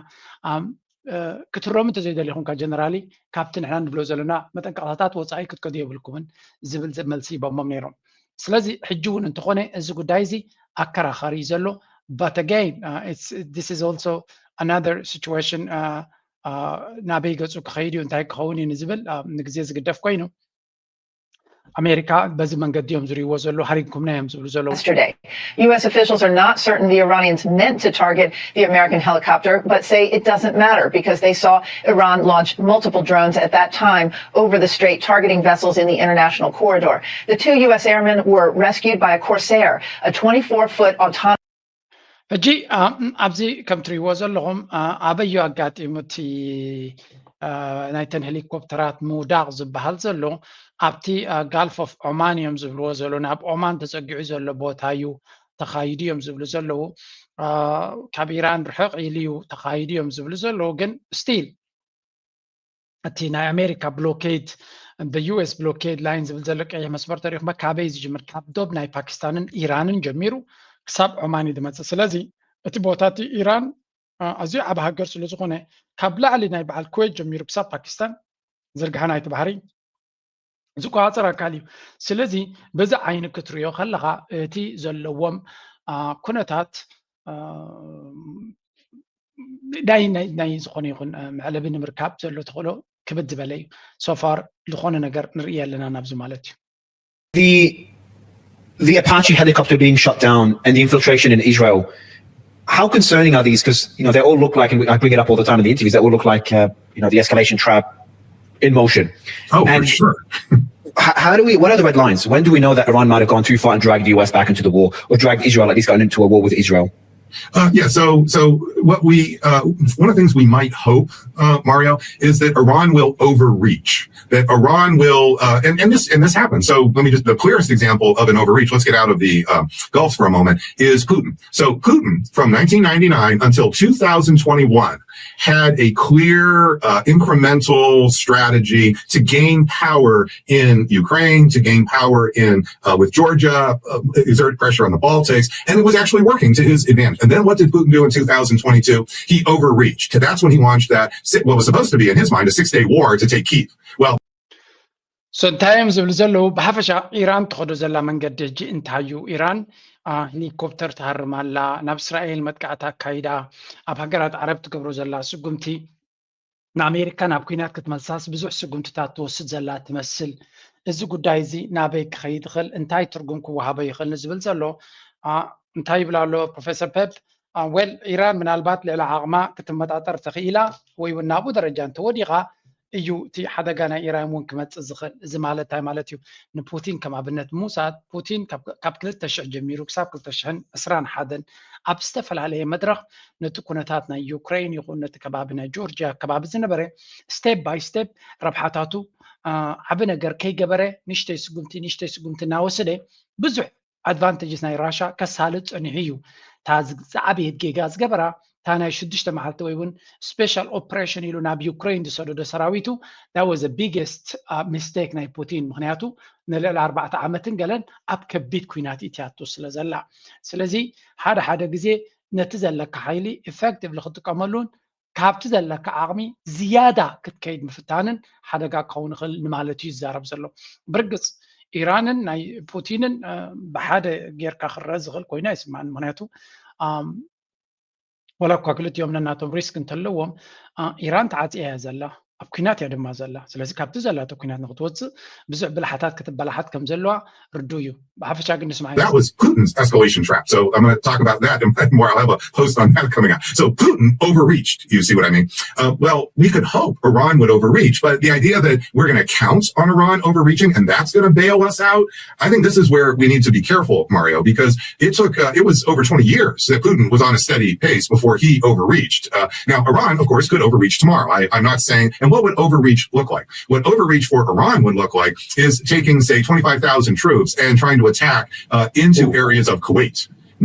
ክትረሙ እንተዘይደሊኹም ካ ጀነራሊ ካብቲ ንሕና ንብሎ ዘለና መጠንቀቕታታት ወፃኢ ክትከዱ የብልኩምን ዝብል መልሲ ይቦሞም ነይሮም። ስለዚ ሕጂ እውን እንተኾነ እዚ ጉዳይ እዚ ኣከራኻሪ እዩ ዘሎ። But again, this is also another situation. ናበይ ገፁ ክኸይድ እዩ እንታይ ክኸውን እዩ ንዝብል ንግዜ ዝግደፍ ኮይኑ ኣሜሪካ በዚ መንገዲ እዮም ዝርእይዎ ዘለዉ፣ ሃሪምኩምና እዮም ዝብሉ ዘለዉ። Yesterday. U S officials are not certain the Iranians meant to target the American helicopter, but say it doesn't matter because they saw Iran launch multiple drones at that time over the strait, targeting vessels in the international corridor. The two U S airmen were rescued by a Corsair, a twenty-four foot autonomous ሕጂ ኣብዚ ከም ትርእይዎ ዘለኹም ኣበዩ ኣጋጢሙ እቲ ናይተን ሄሊኮፕተራት ምውዳቕ ዝበሃል ዘሎ ኣብቲ ጋልፍ ኦፍ ኦማን እዮም ዝብልዎ ዘሎ፣ ናብ ኦማን ተፀጊዑ ዘሎ ቦታ እዩ ተኻይዱ እዮም ዝብሉ ዘለዉ። ካብ ኢራን ርሕቕ ኢሉ እዩ ተኻይዱ እዮም ዝብሉ ዘለዉ። ግን ስቲል እቲ ናይ ኣሜሪካ ብሎኬድ፣ ዩ ኤስ ብሎኬድ ላይን ዝብል ዘሎ ቀይሕ መስመር ተሪኹም ካበይ ዝጅምር? ካብ ዶብ ናይ ፓኪስታንን ኢራንን ጀሚሩ ክሳብ ዖማን እዩ ዝመፅእ። ስለዚ እቲ ቦታ እቲ ኢራን ኣዝዩ ዓብ ሃገር ስለ ዝኾነ ካብ ላዕሊ ናይ በዓል ኩዌት ጀሚሩ ክሳብ ፓኪስታን ዝርግሐ ናይቲ ባሕሪ ዝቆፃፀር ኣካል እዩ። ስለዚ በዚ ዓይኒ ክትሪኦ ከለኻ እቲ ዘለዎም ኩነታት ናይ ናይ ዝኾነ ይኹን መዕለቢ ንምርካብ ዘሎ ተኽእሎ ክብድ ዝበለ እዩ። ሶፋር ዝኾነ ነገር ንርኢ ኣለና ናብዚ ማለት እዩ። The the Apache helicopter being shot down and the infiltration in Israel. How concerning are these? Because you know they all look like, and I bring it up all the time in the interviews, they all look like uh, you know the escalation trap in motion. Oh, and for sure. how, how do we? What are the red lines? When do we know that Iran might have gone too far and dragged the U S back into the war, or dragged Israel at least got into a war with Israel? Uh, yeah, so so what we uh, one of the things we might hope, uh, Mario, is that Iran will overreach. That Iran will uh, and and this and this happens. So let me just the clearest example of an overreach. Let's get out of the uh, Gulf for a moment. Is Putin? So Putin from nineteen ninety-nine until two thousand twenty-one had a clear uh, incremental strategy to gain power in Ukraine, to gain power in uh, with Georgia, uh, exert pressure on the Baltics, and it was actually working to his advantage. And then what did Putin do in two thousand twenty-two? He overreached. That's when he launched that what was supposed to be, in his mind, a six-day war to take Kyiv. Well, so እንታይ እዮም ዝብሉ ዘለዉ? ብሓፈሻ ኢራን ትኸዶ ዘላ መንገዲ ሕጂ እንታይ እዩ? ኢራን ሄሊኮፕተር ትሃርም ኣላ፣ ናብ እስራኤል መጥቃዕቲ ኣካይዳ፣ ኣብ ሃገራት ዓረብ ትገብሮ ዘላ ስጉምቲ ንኣሜሪካ ናብ ኲናት ክትመልሳስ ብዙሕ ስጉምትታት ትወስድ ዘላ ትመስል። እዚ ጉዳይ እዚ ናበይ ክኸይድ ይኽእል? እንታይ ትርጉም ክወሃቦ ይኽእል ንዝብል ዘሎ እንታይ ይብል ኣሎ ፕሮፌሰር ፔፕ? ዌል ኢራን ምናልባት ልዕሊ ዓቕማ ክትመጣጠር ተኽኢላ ወይ እውን ናብኡ ደረጃ እንተወዲቓ እዩ እቲ ሓደጋ ናይ ኢራን እውን ክመፅእ ዝኽእል። እዚ ማለት እንታይ ማለት እዩ? ንፑቲን ከም ኣብነት ምውሳድ ፑቲን ካብ ክልተ ሽሕ ጀሚሩ ክሳብ ክልተ ሽሕን ዕስራን ሓደን ኣብ ዝተፈላለየ መድረኽ ነቲ ኩነታት ናይ ዩክሬን ይኹን ነቲ ከባቢ ናይ ጆርጅያ ከባቢ ዝነበረ ስቴፕ ባይ ስቴፕ ረብሓታቱ ዓቢ ነገር ከይገበረ ንሽተይ ስጉምቲ ንሽተይ ስጉምቲ እናወሰደ ብዙሕ ኣድቫንቴጅስ ናይ ራሻ ከሳልጥ ጸኒሑ እዩ። እታ ዝዓበየት ጌጋ ዝገበራ እታ ናይ ሽዱሽተ መዓልቲ ወይ እውን ስፔሻል ኦፕሬሽን ኢሉ ናብ ዩክሬን ዝሰደዶ ሰራዊቱ that was the biggest mistake ናይ ፑቲን። ምክንያቱ ንልዕሊ ኣርባዕተ ዓመትን ገለን ኣብ ከቢድ ኩናት ኢትያቱ ስለ ዘላ። ስለዚ ሓደ ሓደ ግዜ ነቲ ዘለካ ሓይሊ ኢፌክቲቭሊ ክትጥቀመሉን ካብቲ ዘለካ ዓቕሚ ዝያዳ ክትከይድ ምፍታንን ሓደጋ ክኸውን ይኽእል ንማለት እዩ ዝዛረብ ዘሎ። ብርግፅ ኢራንን ናይ ፑቲንን ብሓደ ጌርካ ክረአ ዝኽእል ኮይኑ ኣይስማዕን። ምክንያቱ ወላ እኳ ክልቲኦም ነናቶም ሪስክ እንተለዎም ኢራን ተዓፅያ እያ ዘላ። ኣብ ኩናት እያ ድማ ዘላ። ስለዚ ካብቲ ዘላቶ ኩናት ንክትወፅእ ብዙሕ ብልሓታት ክትበላሓት ከም ዘለዋ ርዱ እዩ። ብሓፈሻ ግን ንስማዕ That was Putin's escalation trap. So I'm going to talk about that in more. I'll have a post on that coming out. So Putin overreached. You see what I mean? Uh, well, we could hope Iran would overreach, but the idea that we're going to count on Iran overreaching and that's going to bail us out, I think this is where we need to be careful, Mario, because it took, uh, it was over twenty years that Putin was on a steady pace before he overreached. Uh, now, Iran, of course, could overreach tomorrow. I, I'm not saying, and what would overreach look like? What overreach for Iran would look like is taking, say, twenty-five thousand troops and trying to attack uh, into areas of Kuwait.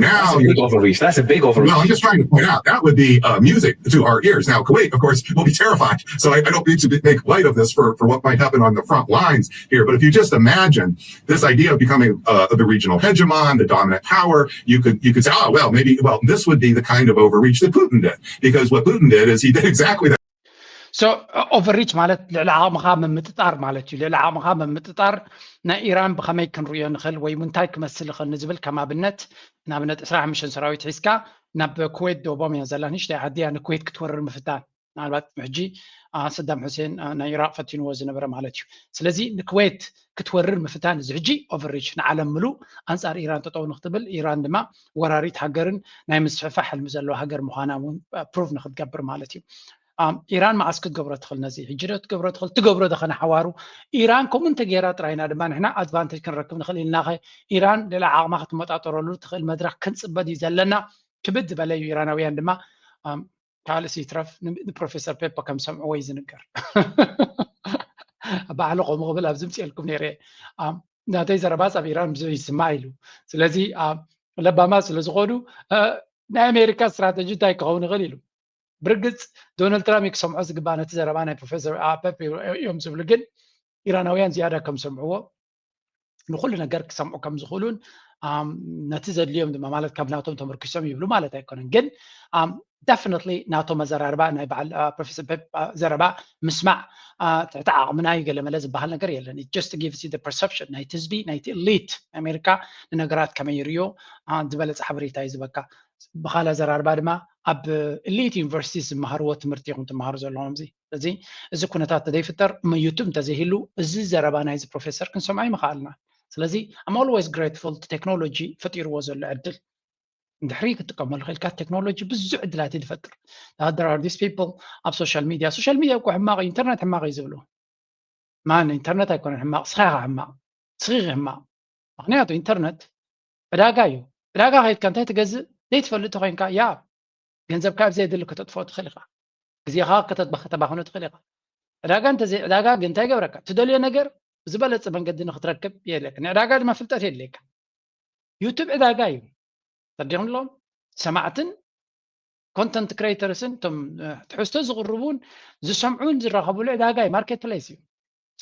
Now, that's a big overreach. That's a big overreach. Well, I'm just trying to point out that would be uh, music to our ears. Now, Kuwait, of course, will be terrified. So I, I don't need to make light of this for, for what might happen on the front lines here. But if you just imagine this idea of becoming uh, the regional hegemon, the dominant power, you could you could say, oh, well, maybe, well, this would be the kind of overreach that Putin did. Because what Putin did is he did exactly that. So overreach ማለት ልዕሊ ዓቕምኻ ምምጥጣር ማለት እዩ። ልዕሊ ዓቕምኻ ምምጥጣር ናይ ኢራን ብኸመይ ክንርእዮ ንኽእል ወይ እንታይ ክመስል ይኽእል ንዝብል ከም ኣብነት ንኣብነት ዕስራ ሓሙሽተ ሰራዊት ሒዝካ ናብ ኩዌት ደቡቦም እያ ዘላ ንሽተይ ዓዲ እያ ንኩዌት ክትወርር ምፍታን ምናልባት ሕጂ ሰዳም ሑሴን ናይ ኢራቅ ፈቲንዎ ዝነበረ ማለት እዩ። ስለዚ ንኩዌት ክትወርር ምፍታን እዚ ሕጂ overreach ንዓለም ምሉእ ኣንፃር ኢራን ጠጠው ንክትብል ኢራን ድማ ወራሪት ሃገርን ናይ ምስፍሕፋሕ ሕልሚ ዘለዎ ሃገር ምዃና እውን prove ንክትገብር ማለት እዩ። ኢራን መዓስ ክትገብሮ ትኽእል ነዚ ሕጂ ዶ ትገብሮ ትኽእል ትገብሮ ዶ ከነሓዋሩ ኢራን ከምኡ እንተገይራ ጥራይና ድማ ንሕና advantage ክንረክብ ንኽእል ኢልናኸ ኢራን ሌላ ዓቕማ ክትመጣጠረሉ ትኽእል መድረክ ክንፅበ ድዩ ዘለና ክብድ ዝበለ እዩ ኢራናውያን ድማ ካልእሲ ይትረፍ ንፕሮፌሰር ፔፐ ከም ዝሰምዕዎ እዩ ዝንገር። ባዕሉ ከምኡ ክብል ኣብ ዝምፅኤልኩም ነይረ ናተይ ዘረባ ፃብ ኢራን ብዙ ይስማዕ ኢሉ። ስለዚ ለባማት ስለዝኾኑ ናይ ኣሜሪካ ስትራተጂ እንታይ ክኸውን ይኽእል ኢሉ። ብርግፅ ዶናልድ ትራምፕ ክሰምዖ ዝግባእ ነቲ ዘረባ ናይ ፕሮፌሰር ፔፐ እዮም ዝብሉ፣ ግን ኢራናውያን ዝያዳ ከም ዝሰምዕዎ ንኩሉ ነገር ክሰምዑ ከም ዝኽእሉን ነቲ ዘድልዮም ድማ ማለት ካብ ናቶም ተመርኪሶም ይብሉ ማለት ኣይኮነን፣ ግን definitely ናቶም ኣዘራርባ ናይ በዓል ፕሮፌሰር ፔፕ ዘረባ ምስማዕ ትሕቲ ዓቕምና እዩ ገለመለ ዝበሃል ነገር የለን። It just gives you the perception ናይቲ ህዝቢ ናይቲ elite ኣሜሪካ ንነገራት ከመይ ይርዮ ዝበለፀ ሓበሬታ እዩ ዝበካ። ብካልእ ኣዘራርባ ድማ ኣብ elite universities ዝመሃርዎ ትምህርቲ ኢኹም ትመሃሩ ዘለኹም እዚ ስለዚ እዚ ኩነታት እንተዘይፍጠር እሞ ዩቱብ እንተዘይህሉ እዚ ዘረባ ናይዚ ፕሮፌሰር ክንሰምዖ ኣይምኸኣልና። ስለዚ I'm always grateful to technology ፈጢርዎ ዘሎ ዕድል እንድሕሪ ክትጥቀመሉ ኽኢልካ ቴክኖሎጂ ብዙሕ ዕድላት እዩ ዝፈጥር። There are these people ኣብ social media social media እኮ ሕማቕ እዩ ኢንተርኔት ሕማቕ እዩ ዝብሉ ማን ኢንተርኔት ኣይኮነን ሕማቕ ስኻ ኢኻ ሕማቕ ስኺ ሕማቕ ምክንያቱ ኢንተርኔት ዕዳጋ እዩ ዕዳጋ ከይድካ እንታይ ትገዝእ ዘይትፈልጥ ተኮይንካ ያ ገንዘብካ ኣብ ዘየድሊ ከተጥፍኦ ትኽእል ኢኻ ግዜኻ ከተባኽኖ ትኽእል ኢኻ ዕዳጋ እንተዘይ ዕዳጋ ግን እንታይ ገብረካ ትደልዮ ነገር ዝበለፀ መንገዲ ንክትረክብ የድለካ ንዕዳጋ ድማ ፍልጠት የድልየካ ዩቱብ ዕዳጋ እዩ ተዲኹም ኣለዎም ሰማዕትን content creators ን እቶም ትሕዝቶ ዝቕርቡን ዝሰምዑን ዝራኸብሉ ዕዳጋ እዩ market place እዩ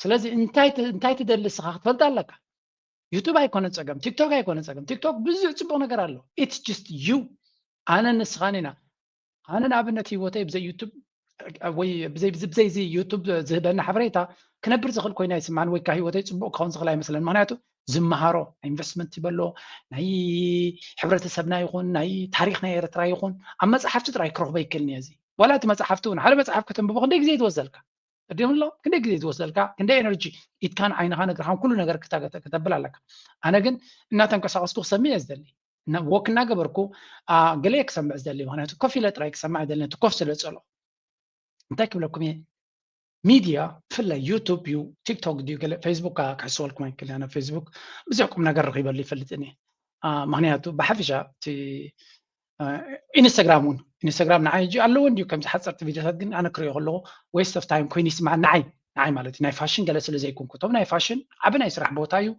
ስለዚ እንታይ ትደሊ ስኻ ክትፈልጥ ኣለካ ዩቱብ ኣይኮነ ፀገም ቲክቶክ ኣይኮነ ፀገም ቲክቶክ ብዙሕ ፅቡቅ ነገር ኣሎ it's just you ኣነ ንስኻን ኢና ኣነ ንኣብነት ህይወተይ ብዘይ ዩቱብ ወይ ብዘይ ብዘይ ዩቱብ ዝህበኒ ሓበሬታ ክነብር ዝኽእል ኮይና ይስማዕን ወይ ካ ህይወተይ ፅቡቅ ክኸውን ዝኽእል ኣይመስለን ምክንያቱ ዝመሃሮ ኢንቨስትመንት ይበሎ ናይ ሕብረተሰብና ይኹን ናይ ታሪክ ናይ ኤርትራ ይኹን ኣብ መፅሓፍቲ ጥራይ ክረኽቦ ይክእልኒ እዚ ዋላ እቲ መፅሓፍቲ እውን ሓደ መፅሓፍ ከተንብቦ ክንደይ ግዜ ትወስደልካ እዲም ኣሎ ክንደይ ግዜ ትወስደልካ ክንደይ ኤነርጂ ኢትካን ዓይንኻ ነግርኻን ኩሉ ነገር ክተብል ኣለካ ኣነ ግን እናተንቀሳቀስኩ ክሰምዕ እየ ዝደሊ ወክ እናገበርኩ ገለ ክሰምዕ ዝደሊ ምክንያቱ ኮፍ ኢለ ጥራይ ክሰምዕ ኣይደሊ ነቲ ኮፍ ስለ ዝፀልኦ እንታይ ክብለኩም እየ ሚድያ ብፍላይ ዩቱብ እዩ ቲክቶክ ድዩ ገለ ፌስቡክ ክሕስበልኩም ኣይክእል ነ ፌስቡክ ብዙሕ ቁም ነገር ረኪበሉ ይፈልጥን እየ ምክንያቱ ብሓፈሻ እቲ ኢንስታግራም እውን ኢንስታግራም ንዓይ ሕጂ ኣለዎ እንዲዩ ከምዚ ሓፀርቲ ቪድዮታት ግን ኣነ ክሪኦ ከለኩ waste of time ኮይኑ ይስማዕ ንዓይ ንዓይ ማለት እዩ ናይ ፋሽን ገለ ስለ ዘይኮንኩ እቶም ናይ ፋሽን ዓቢ ናይ ስራሕ ቦታ እዩ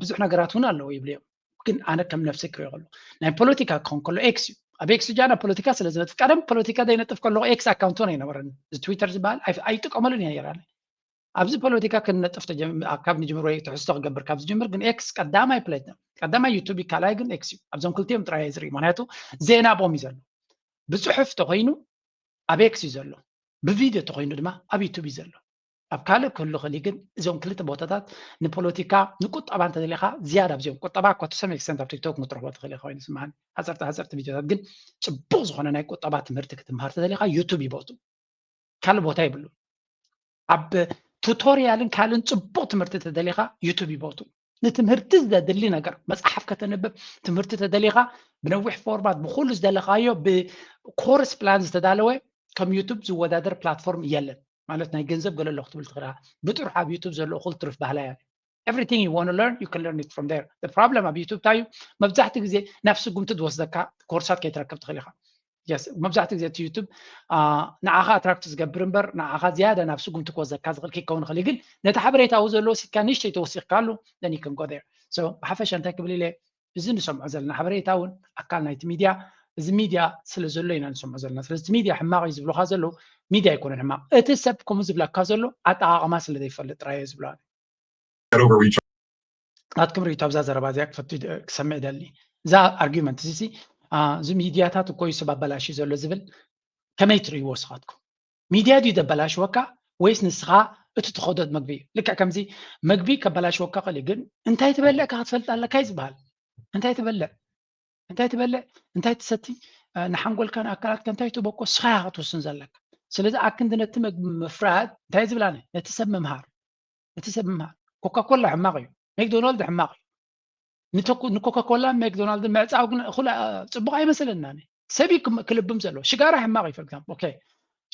ብዙሕ ነገራት እውን ኣለዎ ይብሉ እዮም ግን ኣነ ከም ነብሰይ ክሪኦ ከለኩ ናይ ፖለቲካ ክኸውን ከሎ ኤክስ እዩ ኣብ ኤክስ ጃና ፖለቲካ ስለ ዝነጥፍ ቀደም ፖለቲካ ዘይነጥፍ ከለኩ ኤክስ ኣካውንት እውን ኣይነበረን እዚ ትዊተር ዝበሃል ኣይጥቀመሉን እየ ነይራነ ኣብዚ ፖለቲካ ክንነጥፍ ካብ ንጅምር ወይ ትሕዝቶ ክገብር ካብ ዝጅምር ግን ኤክስ ቀዳማይ ፕሌት ቀዳማይ ዩቱብ ካልኣይ ግን ኤክስ እዩ ኣብዞም ክልቲኦም ጥራይ ዝርኢ ምክንያቱ ዜና ቦም እዩ ዘሎ ብፅሑፍ ተኮይኑ ኣብ ኤክስ እዩ ዘሎ ብቪድዮ ተኮይኑ ድማ ኣብ ዩቱብ እዩ ዘሎ ኣብ ካልእ ክህሉ ክእል ግን እዞም ክልተ ቦታታት ንፖለቲካ ንቁጠባ እንተደሊካ ዝያዳ ኣብዚኦም ቁጠባ እኳ to some extent ኣብ ቲክቶክ ክትረክቦ ትክእል ኮይኑ ስማኒ ሓፀርቲ ሓፀርቲ ቪድዮታት ግን ፅቡቅ ዝኮነ ናይ ቁጠባ ትምህርቲ ክትምሃር ተደሊካ ዩቱብ ይቦቱ ካልእ ቦታ ይብሉ ኣብ ቱቶርያልን ካልእን ጽቡቕ ትምህርቲ ተደሊኻ ዩቱብ ይቦቱ። ንትምህርቲ ዘድሊ ነገር መጽሓፍ ከተንብብ፣ ትምህርቲ ተደሊኻ ብነዊሕ ፎርማት ብኩሉ ዝደለኻዮ ብኮርስ ፕላን ዝተዳለወ ከም ዩቱብ ዝወዳደር ፕላትፎርም የለን። ማለት ናይ ገንዘብ ገለ ኣለኹ ትብል ትኽእል ኢኻ። ብጥርሑ ኣብ ዩቱብ ዘሎ እኹል ትርፍ ባህላ እያ። Everything you want to learn, you can learn it from there. The problem ኣብ ዩቱብ እንታይ እዩ? መብዛሕትኡ ግዜ ናብ ስጉምቲ ዝወስደካ ኮርሳት ከይትረክብ ትኽእል ኢኻ። Yes፣ መብዛሕትኡ ግዜ እቲ ዩቱብ ንዓኻ ኣትራክት ዝገብር እምበር ንዓኻ ዝያዳ ናብ ስጉምቲ ክወስደካ ዝኽእል ከይከውን ይኽእል እዩ። ግን ነቲ ሓበሬታዊ ዘሎ ወሲድካ ንእሽተይ ተወሲኽካሉ then you can go there። So ብሓፈሻ እንታይ ክብል ኢለ፣ እዚ ንሰምዖ ዘለና ሓበሬታ እውን ኣካል ናይቲ ሚድያ፣ እዚ ሚድያ ስለ ዘሎ ኢና ንሰምዖ ዘለና። ስለዚ እቲ ሚድያ ሕማቕ እዩ ዝብሉካ ዘለዉ፣ ሚድያ ኣይኮነን ሕማቕ፣ እቲ ሰብ ከምኡ ዝብለካ ዘሎ ኣጠቓቕማ ስለ ዘይፈልጥ ጥራይ እየ ዝብሎ ኣነ። That overreach. ናትኩም ርእይቶ ኣብዛ ዘረባ እዚኣ ክፈቱ ይደ- ክሰምዕ ይደሊ። እዛ ኣርጊመንት እዚ ሲ፣ አ፣ እዚ ሚድያታት እኮ እዩ ሰብ ኣበላሽዩ ዘሎ ዝብል ከመይ ትርእይዎ ስኻትኩም? ሚድያ ድዩ ዘበላሽወካ ወይስ ንስኻ እቲ ትኸዶ መግቢ እዩ? ልክዕ ከምዚ መግቢ ከበላሽወካ ክእል እዩ፣ ግን እንታይ ትበልዕ ከ ክትፈልጥ ኣለካ እዩ ዝበሃል። እንታይ ትበልዕ እንታይ ትበልዕ እንታይ ትሰቲ፣ አ፣ ንሓንጎልካ ንኣካላትካ እንታይ ትበኮ ስኻ ኢኻ ክትውስን ዘለካ። ስለዚ ኣክንዲ ነቲ መግቢ ምፍራድ እንታይ ዝብላኒ ነቲ ሰብ ምምሃር ነቲ ሰብ ምምሃር። ኮካኮላ ሕማቕ እዩ፣ ሜክዶናልድ ሕማቕ እዩ። ንተኩ- ንኮካኮላ ሜክዶናልድ ምዕፃው ግን እኹል አ፣ ፅቡቕ ኣይመስለና። ሰብ እዩ ክም- ክልብም ዘለዎ ሽጋራ ሕማቕ እዩ። For example okay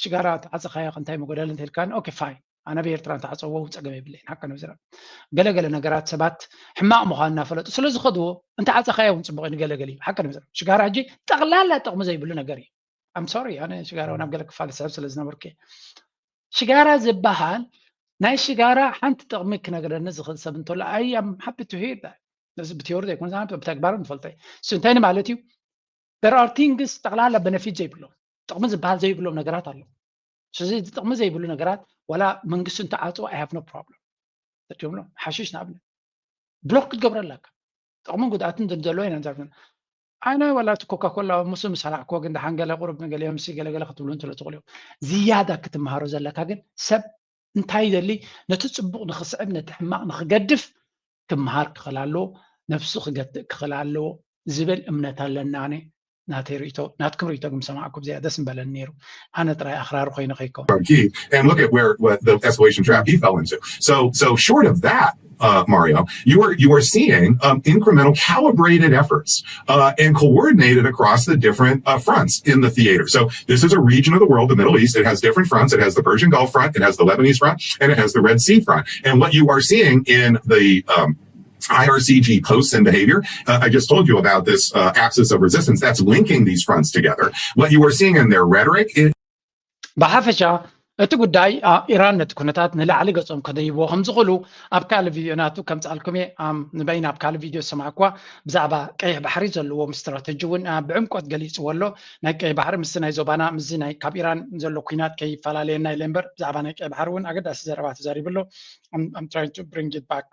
ሽጋራ ተዓፀኻዮ እንታይ መጎደል እንተልካ okay fine ኣነ ብኤርትራ እንተዓፀዎ እውን ፀገም የብለይን ሓቀ ንብዝራ ገለገለ ነገራት ሰባት ሕማቕ ምዃኑ እናፈለጡ ስለ ዝኸድዎ እንተዓፀኻዮ እውን ፅቡቕ እዩ ንገለገለ እዩ ሓቀ ንብዝራ ሽጋራ ሕጂ ጠቕላላ ጥቕሚ ዘይብሉ ነገር እዩ። I'm sorry ኣነ ሽጋራ ናብ ገለ ክፋል ስሕብ ስለ ዝነበርኩ ሽጋራ ዝበሃል ናይ ሽጋራ ሓንቲ ጥቕሚ ክነግረኒ ዝኽእል ሰብ እንተሎ I am happy to hear that። እዚ ብቲዮሪ ዘይኮነ ብተግባር ንፈልጦ እዩ። እሱ እንታይ ማለት እዩ? There are things ጠቕላላ በነፊት ዘይብሎም ጥቕሚ ዝበሃል ዘይብሎም ነገራት ኣሎ። ስለዚ እዚ ጥቕሚ ዘይብሉ ነገራት ዋላ መንግስቲ እንተዓፅዎ I have no problem። ተዲምሎ ሓሽሽ ንኣብነት ብሎክ ክትገብረ ኣለካ። ጥቕምን ጉድኣትን ዘሎ ኢና ንዛርብ ኣነ ዋላ እቲ ኮካኮላ ምስ ምስ ሃላዕክዎ ግን ደሓን ገለ ቁሩብ ንገሊኦም ሲ ገለገለ ክትብሉ እንትሎ ትኽእሉ እዮም። ዝያዳ ክትመሃሮ ዘለካ ግን ሰብ እንታይ ይደሊ ነቲ ፅቡቕ ንኽስዕብ ነቲ ሕማቕ ንኽገድፍ ክመሃር ክኽእል ኣለዎ። ነብሱ ክገትእ ክኽእል ኣለዎ ዝብል እምነት ኣለና። ኣነ ናተይ ርእቶ ናትኩም ርእቶ ግን ሰማዕኩም እዚኣ ደስ ምበለኒ ነይሩ። ኣነ ጥራይ ኣኽራሪ ኮይነ ከይከውን Key and look at where what the escalation trap he fell into. So so short of that, uh, Mario, you are you are seeing um, incremental, calibrated efforts uh, and coordinated across the different uh, fronts in the theater. So this is a region of the world, the Middle East. It has different fronts. It has the Persian Gulf front, it has the Lebanese front, and it has the Red Sea front. And what you are seeing in the um, I R C G posts and behavior. Uh, I just told you about this uh, axis of resistance that's linking these fronts together. What you are seeing in their rhetoric is ብሓፈሻ እቲ ጉዳይ አ፣ ኢራን ነቲ ኩነታት ንላዕሊ ገጾም ከደይብዎ ከም ዝኽእሉ ኣብ ካልእ ቪድዮ ናቱ ከምጽኣልኩም እየ። ኣም፣ ንበይና ኣብ ካልእ ቪድዮ ዝሰማዕኩዋ ብዛዕባ ቀይሕ ባሕሪ ዘለዎም ስትራተጂ እውን አ፣ ብዕምቆት ገሊጽዎ ኣሎ። ናይ ቀይሕ ባሕሪ ምስዚ ናይ ዞባና ምስዚ ናይ ካብ ኢራን ዘሎ ኩናት ከይፈላለየና ኢለ እምበር ብዛዕባ ናይ ቀይሕ ባሕሪ እውን ኣገዳሲ ዘረባ ተዛሪቡ ኣሎ። I'm, I'm trying to bring it back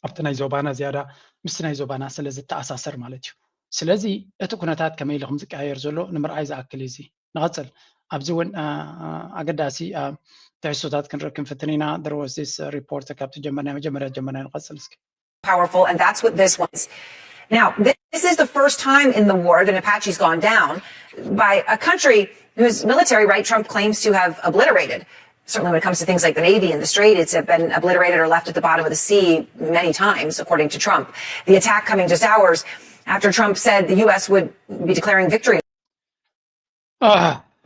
ኣብቲ ናይ ዞባና ዝያዳ ምስቲ ናይ ዞባና ስለ ዝተኣሳሰር ማለት እዩ። ስለዚ እቲ ኩነታት ከመይ ኢሉ ከም ዝቀያየር ዘሎ ንምርኣይ ዝኣክል እዩ። እዚ ንቐጽል ኣብዚ እውን አ፣ አ፣ ኣገዳሲ አ፣ ትሕዝቶታት ክንርኢ ክንፍትን ኢና። There was this report ካብቲ ጀመርና መጀመርያ ጀመርና ንቐጽል እስኪ። Powerful, and that's what this was. Now, this is the first time in the war that an Apache's gone down by a country whose military, right, Trump claims to have obliterated. Certainly, when it comes to things like the Navy and the Strait, it's been obliterated or left at the bottom of the sea many times, according to Trump. The attack coming just hours after Trump said the U S would be declaring victory.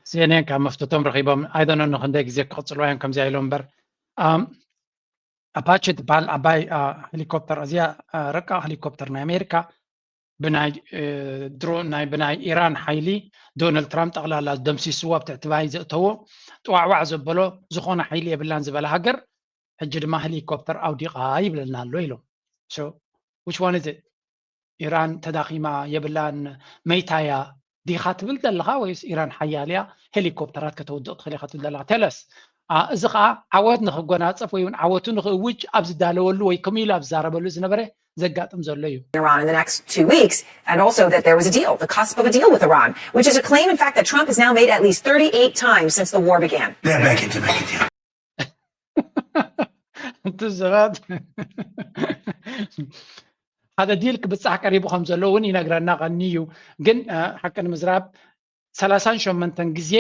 ሲኤንኤን ካብ መፍትቶም ረኺቦም ኣይደኖ ንክንደይ ግዜ ክቕፅልዋ እዮም ከምዚኣ ኢሎም እምበር ኣም፣ ኣፓቼ ትበሃል ዓባይ አ፣ ሄሊኮፕተር እዚኣ አ፣ ረቃቕ ሄሊኮፕተር ናይ ኣሜሪካ ብናይ እ፣ ድሮ ናይ ብናይ ኢራን ሓይሊ ዶናልድ ትራምፕ ጠቕላላ ደምሲስዎ ኣብ ትሕቲ ማይ ዘእተዎ ጥዋዕዋዕ ዘበሎ ዝኾነ ሓይሊ የብላን ዝበለ ሃገር ሕጂ ድማ ሄሊኮፕተር ኣውዲቓ ይብለና ኣሎ ኢሎም። So which one is it? ኢራን ተዳኺማ የብላን መይታያ ዲኻ ትብል ዘለኻ ወይስ ኢራን ሓያል እያ ሄሊኮፕተራት ከተውድቕ ትኽእል ኢኻ ትብል ዘለኻ? Tell us. አ፣ እዚ ኸዓ ዓወት ንኽጎናጸፍ ወይ እውን ዓወቱ ንኽእውጅ ኣብ ዝዳለወሉ ወይ ከምኡ ኢሉ ኣብ ዝዛረበሉ ዝነበረ ዘጋጥም ዘሎ እዩ። Iran in the next two weeks, and also that there was a deal, the cusp of a deal with Iran, which is a claim, in fact, that Trump has now made at least thirty-eight times since the war began. They're begging to make a deal. እቲ ሰባት ሓደ ዲል ክብፃሕ ቀሪቡ ከም ዘሎ እውን ይነግረና ቀኒ እዩ። ግን አ፣ ሓቂ ንምዝራብ ሰላሳን ሸሞንተን ግዜ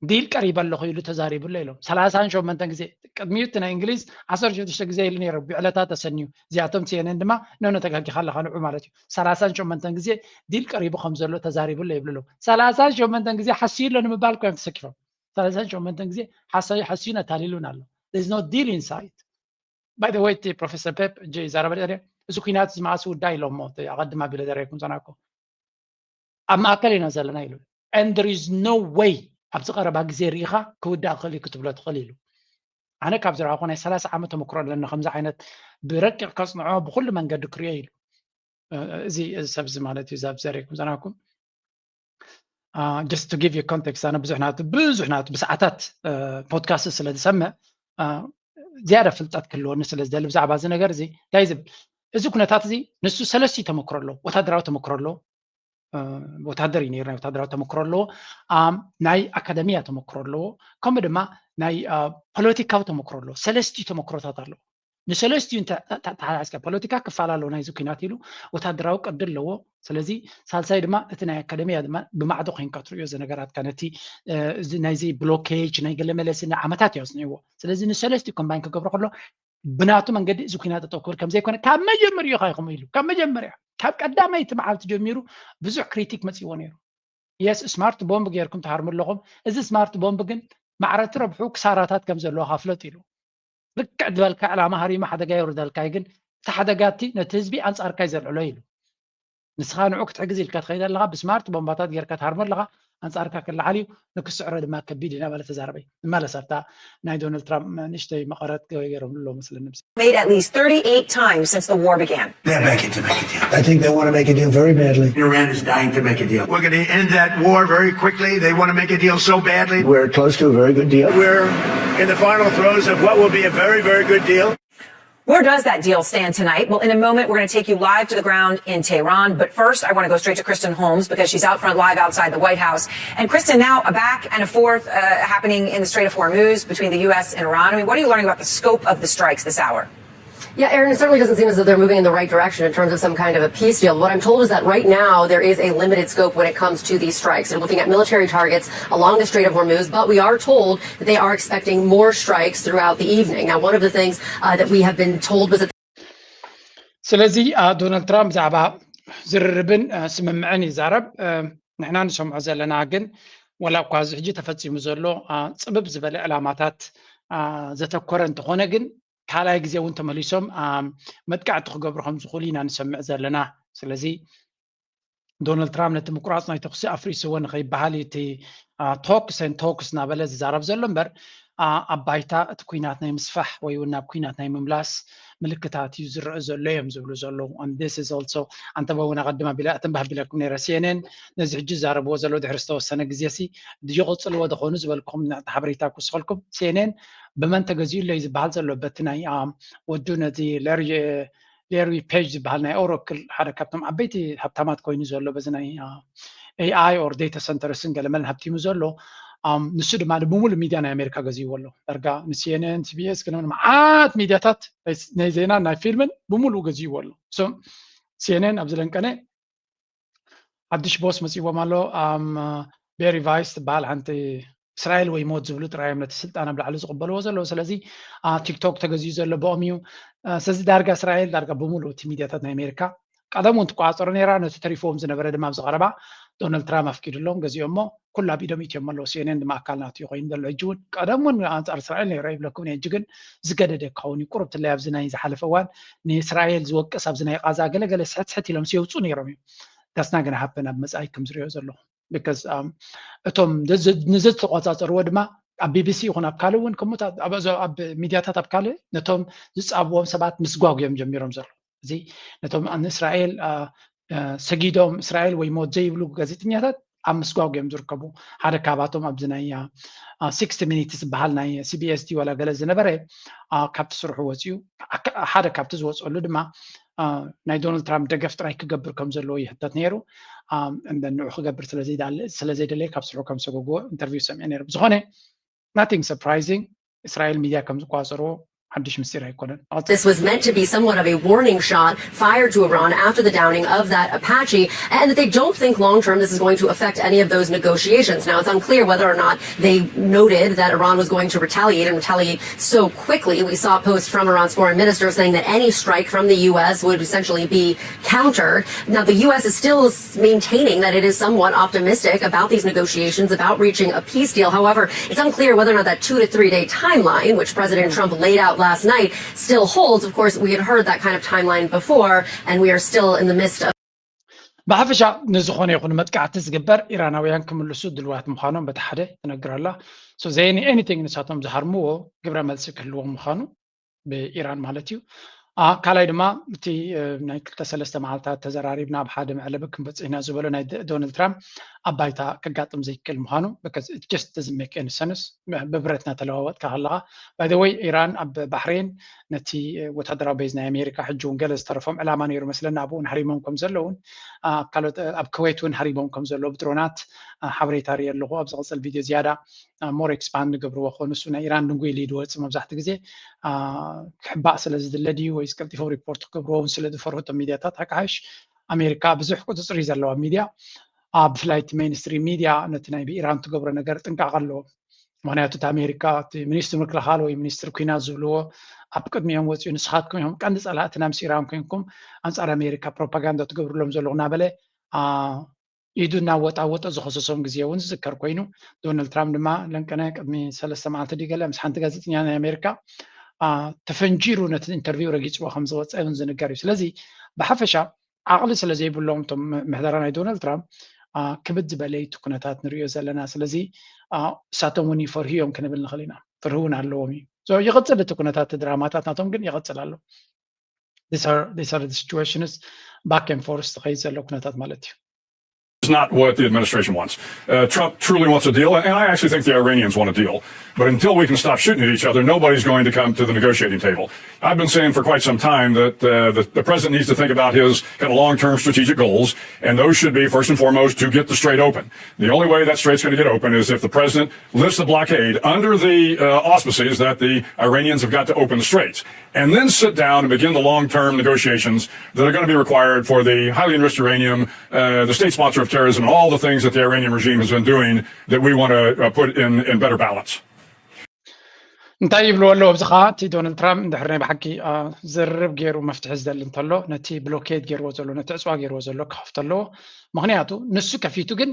ዲል ቀሪበ ኣለኹ ኢሉ ተዛሪቡ ኣሎ ኢሎም። ሰላሳን ሸሞንተን ግዜ፣ ቅድሚኡ እቲ ናይ እንግሊዝ ዓሰርተ ሽዱሽተ ግዜ ኢሉ ነይሩ፣ ብዕለታት ተሰንዩ። እዚኣቶም ሲኤንኤን ድማ ኖኖ ተጋጊኻ ኣለኻ ንዑ ማለት እዩ። ሰላሳን ሸሞንተን ግዜ ዲል ቀሪቡ ከም ዘሎ ተዛሪቡ ኣሎ ይብሉ ኣለዉ። ሰላሳን ሸሞንተን ግዜ ሓስዩ ኣሎ ንምባል እኮ እዮም ተሰኪፎም። ሰላሳን ሸሞንተን ግዜ ሓሳዩ ሓስዩን ኣታሊሉን ኣሎ። There is no deal in sight. By the way, እቲ ፕሮፌሰር ፔፕ እጀ ይዛረበ ነይረ፣ እዚ ኩናት እዚ መዓስ ውዳ ኢሎሞ፣ እቲ ኣቐድም ኣቢለ ዘረየኩም ጸናኮ። ኣብ ማእከል ኢና ዘለና ኢሉ። And there is no way ኣብዚ ቀረባ ግዜ ርኢኻ ክውዳእ ክእል እዩ ክትብሎ ትኽእል ኢሉ። ኣነ ካብ ዝረኣኹ ናይ ሰላሳ ዓመት ተመክሮ ኣለኒ ከምዚ ዓይነት ብረቂቕ ከጽንዖ ብኹሉ መንገዲ ክሪኦ ኢሉ። እ፣ እዚ፣ እዚ ሰብ እዚ ማለት እዩ፣ እዛ ኣብ ዘረየኩም ጸናኩም። ጀስት ቱ ጊቭ ዩ ኮንቴክስት፣ ኣነ ብዙሕ ናቱ፣ ብዙሕ ናቱ ብሰዓታት ፖድካስት ስለ ዝሰምዕ፣ አ፣ ዝያዳ ፍልጠት ክህልወኒ ስለ ዝደሊ ብዛዕባ እዚ ነገር እዚ እንታይ ዝብል፣ እዚ ኩነታት እዚ ንሱ ሰለስቲ ተመክሮ ኣለዎ። ወታደራዊ ተመክሮ ኣለዎ። አ፣ ወታደር እዩ ነይሩ፣ ናይ ወታደራዊ ተመክሮ ኣለዎ። ኣም፣ ናይ ኣካደሚያ ተመክሮ ኣለዎ። ከምኡ ድማ ናይ፣ አ፣ ፖለቲካዊ ተመክሮ ኣለዎ። ሰለስቲ ተመክሮታት ኣለዎ። ንሰለስቲኡ እንተ-፣ ተ-፣ ተሓሓዝካ፣ ፖለቲካ ክፋል ኣለዎ ናይዚ ኩናት ኢሉ፣ ወታደራዊ ቅዲ ኣለዎ። ስለዚ ሳልሳይ ድማ እቲ ናይ ኣካደሚያ ድማ ብማዕዶ ኮይንካ ትርእዮ እዚ ነገራትካ ነቲ፣ እ፣ እዚ ናይዚ ብሎኬጅ ናይ ገለ መለሲ ንዓመታት እዩ ኣጽኒዕዎ። ስለዚ ንሰለስቲኡ ኮምባይን ክገብሮ ከሎ ብናቱ መንገዲ እዚ ኩናት ጠጠው ክብል ከም ዘይኮነ ካብ መጀመሪኡ ኢኻ ኢኹም ኢሉ። ካብ መጀመርያ፣ ካብ ቀዳመይቲ መዓልቲ ጀሚሩ ብዙሕ ክሪቲክ መጺእዎ ነይሩ። የስ፣ ስማርት ቦምብ ጌርኩም ትሃርሙ ኣለኹም። እዚ ስማርት ቦምብ ግን ማዕረቲ ረብሑ ክሳራታት ከም ዘለዋ ካፍለጥ ኢሉ። ልክዕ ዝበልካ ዕላማ ሃሪሙ ሓደጋ የውርደልካ እዩ፣ ግን እቲ ሓደጋ እቲ ነቲ ህዝቢ ኣንጻርካ እዩ ዘልዕሎ ኢሉ። ንስኻ ንዑ ክትሕግዝ ኢልካ ትኸይድ ኣለኻ፣ ብስማርት ቦምባታት ጌርካ ትሃርሞ ኣለኻ፣ ኣንጻርካ ክለዓል እዩ፣ ንክስዕሮ ድማ ከቢድ እዩ እናበለ ተዛረበ። ንመለስ ኣብታ ናይ ዶናልድ ትራምፕ ንእሽተይ መቐረት ገይሮም ኣሎ መስለኒ። Made at least thirty-eight times since the war began. They're begging to make a deal. I think they want to make a deal very badly. Iran is dying to make a deal. We're going to end that war very quickly. They want to make a deal so badly. We're close to a very good deal. We're in the final throes of what will be a very, very good deal. Where does that deal stand tonight? Well, in a moment, we're going to take you live to the ground in Tehran. But first, I want to go straight to Kristen Holmes because she's out front live outside the White House. And Kristen, now a back and a forth, uh, happening in the Strait of Hormuz between the U S and Iran. I mean, what are you learning about the scope of the strikes this hour? Yeah, Aaron, it certainly doesn't seem as though they're moving in the right direction in terms of some kind of a peace deal. What I'm told is that right now there is a limited scope when it comes to these strikes. They're looking at military targets along the Strait of Hormuz, but we are told that they are expecting more strikes throughout the evening. Now, one of the things, uh, that we have been told was that ስለዚ፣ አ፣ ዶናልድ ትራምፕ ብዛዕባ ዝርርብን፣ አ፣ ስምምዕን ይዛረብ። አ፣ ንሕና ንሰምዖ ዘለና ግን፣ ወላ እኳ እዚ ሕጂ ተፈጺሙ ዘሎ፣ አ፣ ጽብብ ዝበለ ዕላማታት፣ አ፣ ዘተኮረ እንተኾነ ግን፣ ካልኣይ ግዜ እውን ተመሊሶም፣ አ፣ መጥቃዕቲ ክገብሩ ከም ዝኽእሉ ኢና ንሰምዕ ዘለና። ስለዚ ዶናልድ ትራምፕ ነቲ ምቁራጽ ናይ ተኹሲ ኣፍሪስዎ ንኸይበሃል እዩ እቲ፣ አ፣ ቶክስ ኤንድ ቶክስ እናበለ ዝዛረብ ዘሎ እምበር፣ አ፣ ኣብ ባይታ እቲ ኩናት ናይ ምስፋሕ ወይ እውን ናብ ኩናት ናይ ምምላስ ምልክታት እዩ ዝረአ ዘሎ እዮም ዝብሉ ዘለዉ። And this is also፣ ኣንተ እውን ኣቐድም ኣቢለ፣ ኣተንባህ ኣቢለኩም ነይረ። ሲኤንኤን ነዚ ሕጂ ዝዛረብዎ ዘለዉ ድሕሪ ዝተወሰነ ግዜ ሲ ይቕጽልዎ ዝኾኑ ዝበልኩም ና-፣ ሓበሬታ ክውስኸልኩም። ሲኤንኤን ብመን ተገዚኡ ኣሎ እዩ ዝበሃል ዘሎ? በቲ ናይ፣ አ፣ ወዱ ነዚ ሌሪ፣ ሌሪ ፔጅ ዝበሃል ናይ ኦሮክል ሓደ ካብቶም ዓበይቲ ሃብታማት ኮይኑ ዘሎ በዚ ናይ፣ አ፣ ኤኣይ ኦር ዴታ ሰንተርስን ገለመለን ሃብቲሙ ዘሎ፣ ኣም፣ ንሱ ድማ ብሙሉ ሚድያ ናይ ኣሜሪካ ገዚእዎ ኣሎ። ዳርጋ ንሲኤንኤን፣ ሲቢኤስ፣ ገለ መዓት ሚድያታት ናይ ስ-፣ ናይ ዜናን ናይ ፊልምን ብሙሉ ገዚእዎ ኣሎ። So ሲኤንኤን ኣብዚ ለንቀነ ሓድሽ ቦስ መጺዎም ኣሎ። ኣም፣ ቤሪ ቫይስ ትበሃል ሓንቲ እስራኤል ወይ ሞት ዝብሉ ጥራይ እዮም ነቲ ስልጣን ኣብ ላዕሊ ዝቕበልዎ ዘለዉ። ስለዚ፣ አ፣ ቲክቶክ ተገዚኡ ዘሎ ብኦም እዩ። አ፣ ስለዚ ዳርጋ እስራኤል ዳርጋ ብምሉእ እቲ ሚድያታት ናይ ኣሜሪካ ቀደም እውን ትቆጻጸሮ ነይራ። ነቲ ተሪፍዎም ዝነበረ ድማ ኣብዚ ቀረባ ዶናልድ ትራምፕ ኣፍቂዱሎም ገዚኦሞ ኩሉ ኣብ ኢዶም ኢትዮም ኣለዉ። ሲኤንኤን ድማ ኣካል ናቱ እዩ ኮይኑ ዘሎ። ሕጂ እውን ቀደም እውን ኣንጻር እስራኤል ነይሩ ይብለኩም እየ። ሕጂ ግን ዝገደደ ክኸውን እዩ። ቁሩብ ትለይ ኣብዚ ናይ ዝሓለፈ እዋን ንእስራኤል ዝወቅስ ኣብዚ ናይ ቃዛ ገለገለ ስሕት ስሕት ኢሎም ሲየውፁ ነይሮም እዮም። That's not gonna happen ኣብ መጻኢ ከም ዝሪኦ ዘለኹ። Because፣ um፣ እቶም ዘ-፣ ዘ-፣ ንዘተቆጻጸርዎ ድማ ኣብ ቢቢሲ ይኹን ኣብ ካልእ እውን ከምኡታት ኣብ፣ ኣብ፣ ኣብ ሚድያታት ኣብ ካልእ ነቶም ዝጻብዎም ሰባት ምስጓግ እዮም ጀሚሮም ዘለዉ። እዚ ነቶም ንእስራኤል፣ አ፣ አ፣ ሰጊዶም እስራኤል ወይ ሞት ዘይብሉ ጋዜጠኛታት ኣብ ምስጓግ እዮም ዝርከቡ። ሓደ ካብኣቶም ኣብዚ ናይ፣ አ፣ አ፣ ሲክስቲ ሚኒትስ ዝበሃል ናይ ሲቢኤስ ድዩ ዋላ ገለ ዝነበረ፣ አ፣ ካብቲ ስርሑ ወጺኡ። ኣካ-፣ ሓደ ካብቲ ዝወጸሉ ድማ፣ አ፣ ናይ ዶናልድ ትራምፕ ደገፍ ጥራይ ክገብር ከም ዘለዎ ይሕተት ነይሩ። አ፣ and then ንዑ ክገብር ስለ ዘይዳለ-፣ ስለ ዘይደለየ ካብ ስርሑ ከም ዝሰጎግዎ ኢንተርቪው ሰሚዐ ነይረ። ብዝኾነ፣ nothing surprising፣ እስራኤል ሚድያ ከም ዝቆጻጸርዎ ሓድሽ ምስጢር ኣይኮነን። This was meant to be somewhat of a warning shot fired to Iran after the downing of that Apache, and that they don't think long term this is going to affect any of those negotiations. Now, it's unclear whether or not they noted that Iran was going to retaliate and retaliate so quickly. We saw a post from Iran's foreign minister saying that any strike from the U S would essentially be countered. Now, the U S is still maintaining that it is somewhat optimistic about these negotiations, about reaching a peace deal. However, it's unclear whether or not that two to three day timeline, which President Trump laid out last night, still holds. Of course, we had heard that kind of timeline before, and we are still in the midst of ብሓፈሻ ንዝኾነ ይኹን መጥቃዕቲ ዝግበር ኢራናውያን ክምልሱ ድልዋት ምዃኖም በቲ ሓደ ትነግር ኣላ። So they any- anything ንሳቶም ዝሃርምዎ ግብረ መልሲ ክህልዎም ምዃኑ ብኢራን ማለት እዩ። ካልኣይ ድማ እቲ ናይ ክልተ ሰለስተ መዓልታት ተዘራሪብና ኣብ ሓደ መዕለቢ ክንበፅሕ ኢና ዝበሎ ናይ ዶናልድ ትራምፕ ኣብ ባይታ ከጋጥም ዘይክእል ምዃኑ just doesn't make any sense። ብብረት እናተለዋወጥካ ከለኻ by the way ኢራን ኣብ ባሕሬን ነቲ ወታደራዊ ቤዝ ናይ ኣሜሪካ ሕጂ እውን ገለ ዝተረፎም ዕላማ ነይሩ መስለና ኣብኡ እውን ሃሪሞም ከም ዘለውን ካልኦት ኣብ ኩዌት እውን ሃሪሞም ከም ዘለዎ ብድሮናት ሓበሬታ ርኢ ኣለኹ። ኣብ ዝቕፅል ቪድዮ ዝያዳ more expand ንገብርዎ ክኾኑ እሱ ናይ ኢራን ድንጉይ ኢሉ ድወፅእ መብዛሕትኡ ግዜ ክሕባእ ስለ ዝድለ ድዩ ወይስ ቀልጢፎም ሪፖርት ክገብርዎ እውን ስለ ዝፈርሁ እቶም ሚድያታት ሓቂ ሓይሽ ኣሜሪካ ብዙሕ ቁፅፅር እዩ ዘለዋ ሚድያ ብፍላይ እቲ mainstream ሚድያ ነቲ ናይ ብኢራን ትገብሮ ነገር ጥንቃቕ ኣለዎ። ምክንያቱ እቲ ኣሜሪካ እቲ ሚኒስትር ምክልኻል ወይ ሚኒስትር ኩናት ዝብልዎ ኣብ ቅድሚኦም ወፂኡ ንስኻትኩም ኢኹም ቀንዲ ፀላእትና ምስ ኢራን ኮይንኩም ኣንፃር ኣሜሪካ ፕሮፓጋንዳ ትገብርሎም ዘለኹ እናበለ ኢዱ እናወጣወጠ ዝኸሰሶም ግዜ እውን ዝዝከር ኮይኑ ዶናልድ ትራምፕ ድማ ለንቀነ ቅድሚ ሰለስተ መዓልቲ ድዩ ገለ ምስ ሓንቲ ጋዜጠኛ ናይ ኣሜሪካ ተፈንጂሩ ነቲ ኢንተርቪው ረጊፅዎ ከም ዝወፀ እውን ዝንገር እዩ። ስለዚ ብሓፈሻ ዓቕሊ ስለ ዘይብሎም እቶም ምሕደራ ናይ ዶናልድ ትራምፕ ክብድ ዝበለ እዩ እቲ ኩነታት ንሪኦ ዘለና። ስለዚ እሳቶም እውን ይፈርሁ እዮም ክንብል ንኽእል ኢና። ፍርሂ እውን ኣለዎም እዩ። ይቕፅል እቲ ኩነታት ድራማታት ናቶም ግን ይቕፅል ኣሎ። These are situations back and forth ዝኸይድ ዘሎ ኩነታት ማለት እዩ። It's not what the administration wants. Uh, Trump truly wants a deal, and I actually think the Iranians want a deal. But until we can stop shooting at each other, nobody's going to come to the negotiating table. I've been saying for quite some time that uh, the, the president needs to think about his kind of long-term strategic goals, and those should be first and foremost to get the strait open. The only way that strait's going to get open is if the president lifts the blockade under the uh, auspices that the Iranians have got to open the straits, and then sit down and begin the long-term negotiations that are going to be required for the highly enriched uranium, uh, the state sponsor of terrorism, and all the things that the Iranian regime has been doing that we want to uh, put in, in better balance. እንታይ ይብልዎ ኣለዉ ኣብዚ ከዓ እቲ ዶናልድ ትራምፕ እንድሕር ናይ ብሓቂ ዝርርብ ገይሩ መፍትሒ ዝደሊ እንተሎ ነቲ ብሎኬድ ገይርዎ ዘሎ ነቲ ዕፅዋ ገይርዎ ዘሎ ክኸፍቶ ኣለዎ። ምክንያቱ ንሱ ከፊቱ ግን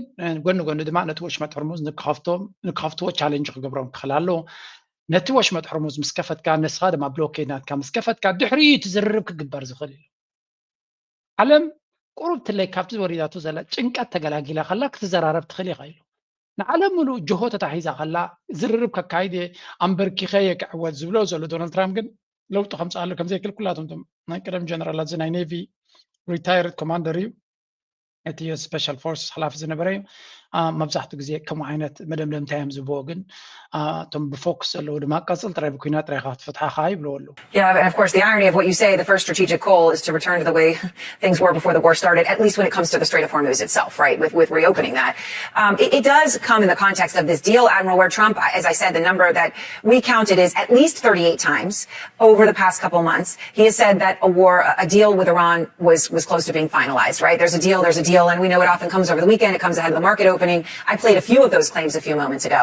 ጎኒ ጎኒ ድማ ነቲ ወሽመጥ ሕርሙዝ ንክኸፍትዎ ቻለንጅ ክገብሮም ክኽእል ኣለዎ። ነቲ ወሽመጥ ሕርሙዝ ምስ ከፈትካ ንስኻ ድማ ብሎኬድ ናትካ ምስ ከፈትካ ድሕሪኡ እቲ ዝርርብ ክግበር ዝኽእል እዩ። ዓለም ቁሩብ ትለይ ካብቲ ወሪዳቶ ዘላ ጭንቀት ተገላጊላ ከላ ክትዘራረብ ትኽእል ኢኻ ኢሉ። ንዓለም ሙሉእ ጅሆ ተታሒዛ ከላ ዝርርብ ከካይድ እየ ኣንበርኪኸ እየ ክዕወት ዝብሎ ዘሎ ዶናልድ ትራምፕ ግን ለውጢ ከምፅኣሉ ከምዘይክእል ኩላቶም እቶም ናይ ቀደም ጀነራላት እዚ ናይ ኔቪ retired commander እዩ። እቲ special force ሓላፊ ዝነበረ እዩ። መብዛሕትኡ ግዜ ከምኡ ዓይነት መደምደምታ እዮም ዝብዎ ግን እቶም ብፎክስ ዘለዉ ድማ ቀፅል ጥራይ ብኩናት ጥራይ ኢኻ ክትፍትሓ ከዓ ይብልዎ ኣለዉ። Yeah, and of course, the irony of what you say, the first strategic goal is to return to the way things were before the war started, at least when it comes to the Strait of Hormuz itself, right, with, with reopening that. Um, it, it does come in the context of this deal, Admiral, where Trump, as I said, the number that we counted is at least thirty-eight times over the past couple months. He has said that a war, a deal with Iran was, was close to being finalized, right? There's a deal, there's a deal, and we know it often comes over the weekend, it comes ahead of the market opening. I played a few of those claims a few moments ago.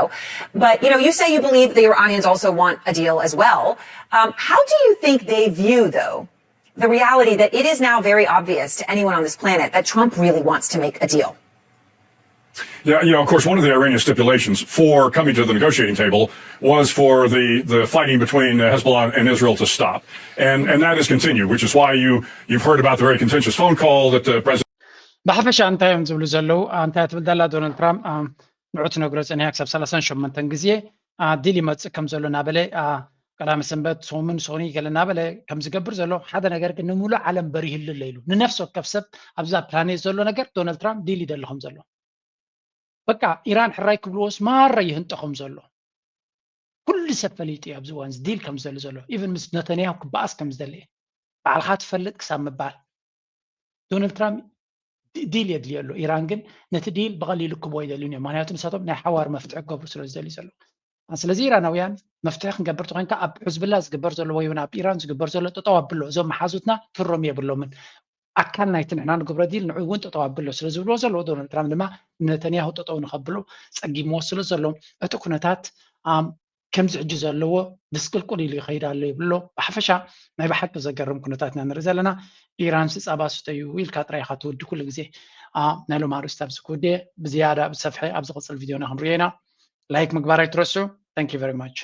But, you know, you say you believe the Iranians also want a deal as well. Um, how do you think they view, though, the reality that it is now very obvious to anyone on this planet that Trump really wants to make a deal? Yeah, you know, of course, one of the Iranian stipulations for coming to the negotiating table was for the, the fighting between uh, Hezbollah and Israel to stop. And, and that has continued, which is why you, you've heard about the very contentious phone call that uh, President ብሓፈሻ እንታይ እዮም ዝብሉ ዘለዉ እንታይ ትብል ዘላ ዶናልድ ትራምፕ ንዑ ትነግሮ ፅንያ ክሳብ ሰላሳን ሸሞንተን ግዜ ዲል ይመፅእ ከም ዘሎ እናበለ ቀዳመ ሰንበት ሰሙን ሰኒ ገለ እናበለ ከም ዝገብር ዘሎ ሓደ ነገር ግን ንሙሉእ ዓለም በሪህሉ ኣሎ ኢሉ ንነፍሲ ወከፍ ሰብ ኣብዛ ፕላኔት ዘሎ ነገር ዶናልድ ትራምፕ ዲል ይደሊ ከም ዘሎ በቃ ኢራን ሕራይ ክብልዎስ ማራ ይህንጦ ከም ዘሎ ኩሉ ሰብ ፈሊጡ እዩ ኣብዚ እዋን ዲል ከም ዝደሊ ዘሎ ኢቨን ምስ ነተንያሁ ክበኣስ ከም ዝደሊ ባዕልካ ትፈልጥ ክሳብ ምባል ዶናልድ ትራምፕ ዲል የድልዮ ኣሎ ኢራን ግን ነቲ ዲል ብቐሊሉ ክቦ ይደልዩን እዮም ምክንያቱ ንሳቶም ናይ ሓዋር መፍትሒ ክገብሩ ስለ ዝደልዩ ዘለዉ ስለዚ ኢራናውያን መፍትሒ ክንገብር ተኮይንካ ኣብ ሕዝብላ ዝግበር ዘሎ ወይ እውን ኣብ ኢራን ዝግበር ዘሎ ጠጠው ኣብሎ፣ እዞም መሓዙትና ትሮም የብሎምን፣ ኣካል ናይቲ ንሕና ንግብሮ ዲል ንዑ እውን ጠጠው ኣብሎ ስለ ዝብልዎ ዘለዎ ዶናልድ ትራምፕ ድማ ነተንያሁ ጠጠው ንኸብሉ ጸጊምዎ ስለ ዘሎ እቲ ኩነታት ከምዚ ሕጂ ዘለዎ ምስቅልቁል ኢሉ ይኸይድ ኣሎ ይብሎ። ብሓፈሻ ናይ ብሓቂ ዘገርም ኩነታት ኢና ንርኢ ዘለና። ኢራን ስጻባ ስተዩ ኢልካ ጥራይ ኢኻ ትውዲ ኩሉ ግዜ። ናይ ሎም ኣርእስቲ ኣብዚ ክውድየ፣ ብዝያዳ ብሰፍሐ ኣብ ዝቕጽል ቪድዮና ክንሪኦ ኢና። ላይክ ምግባር ኣይትረስዑ። Thank you very much።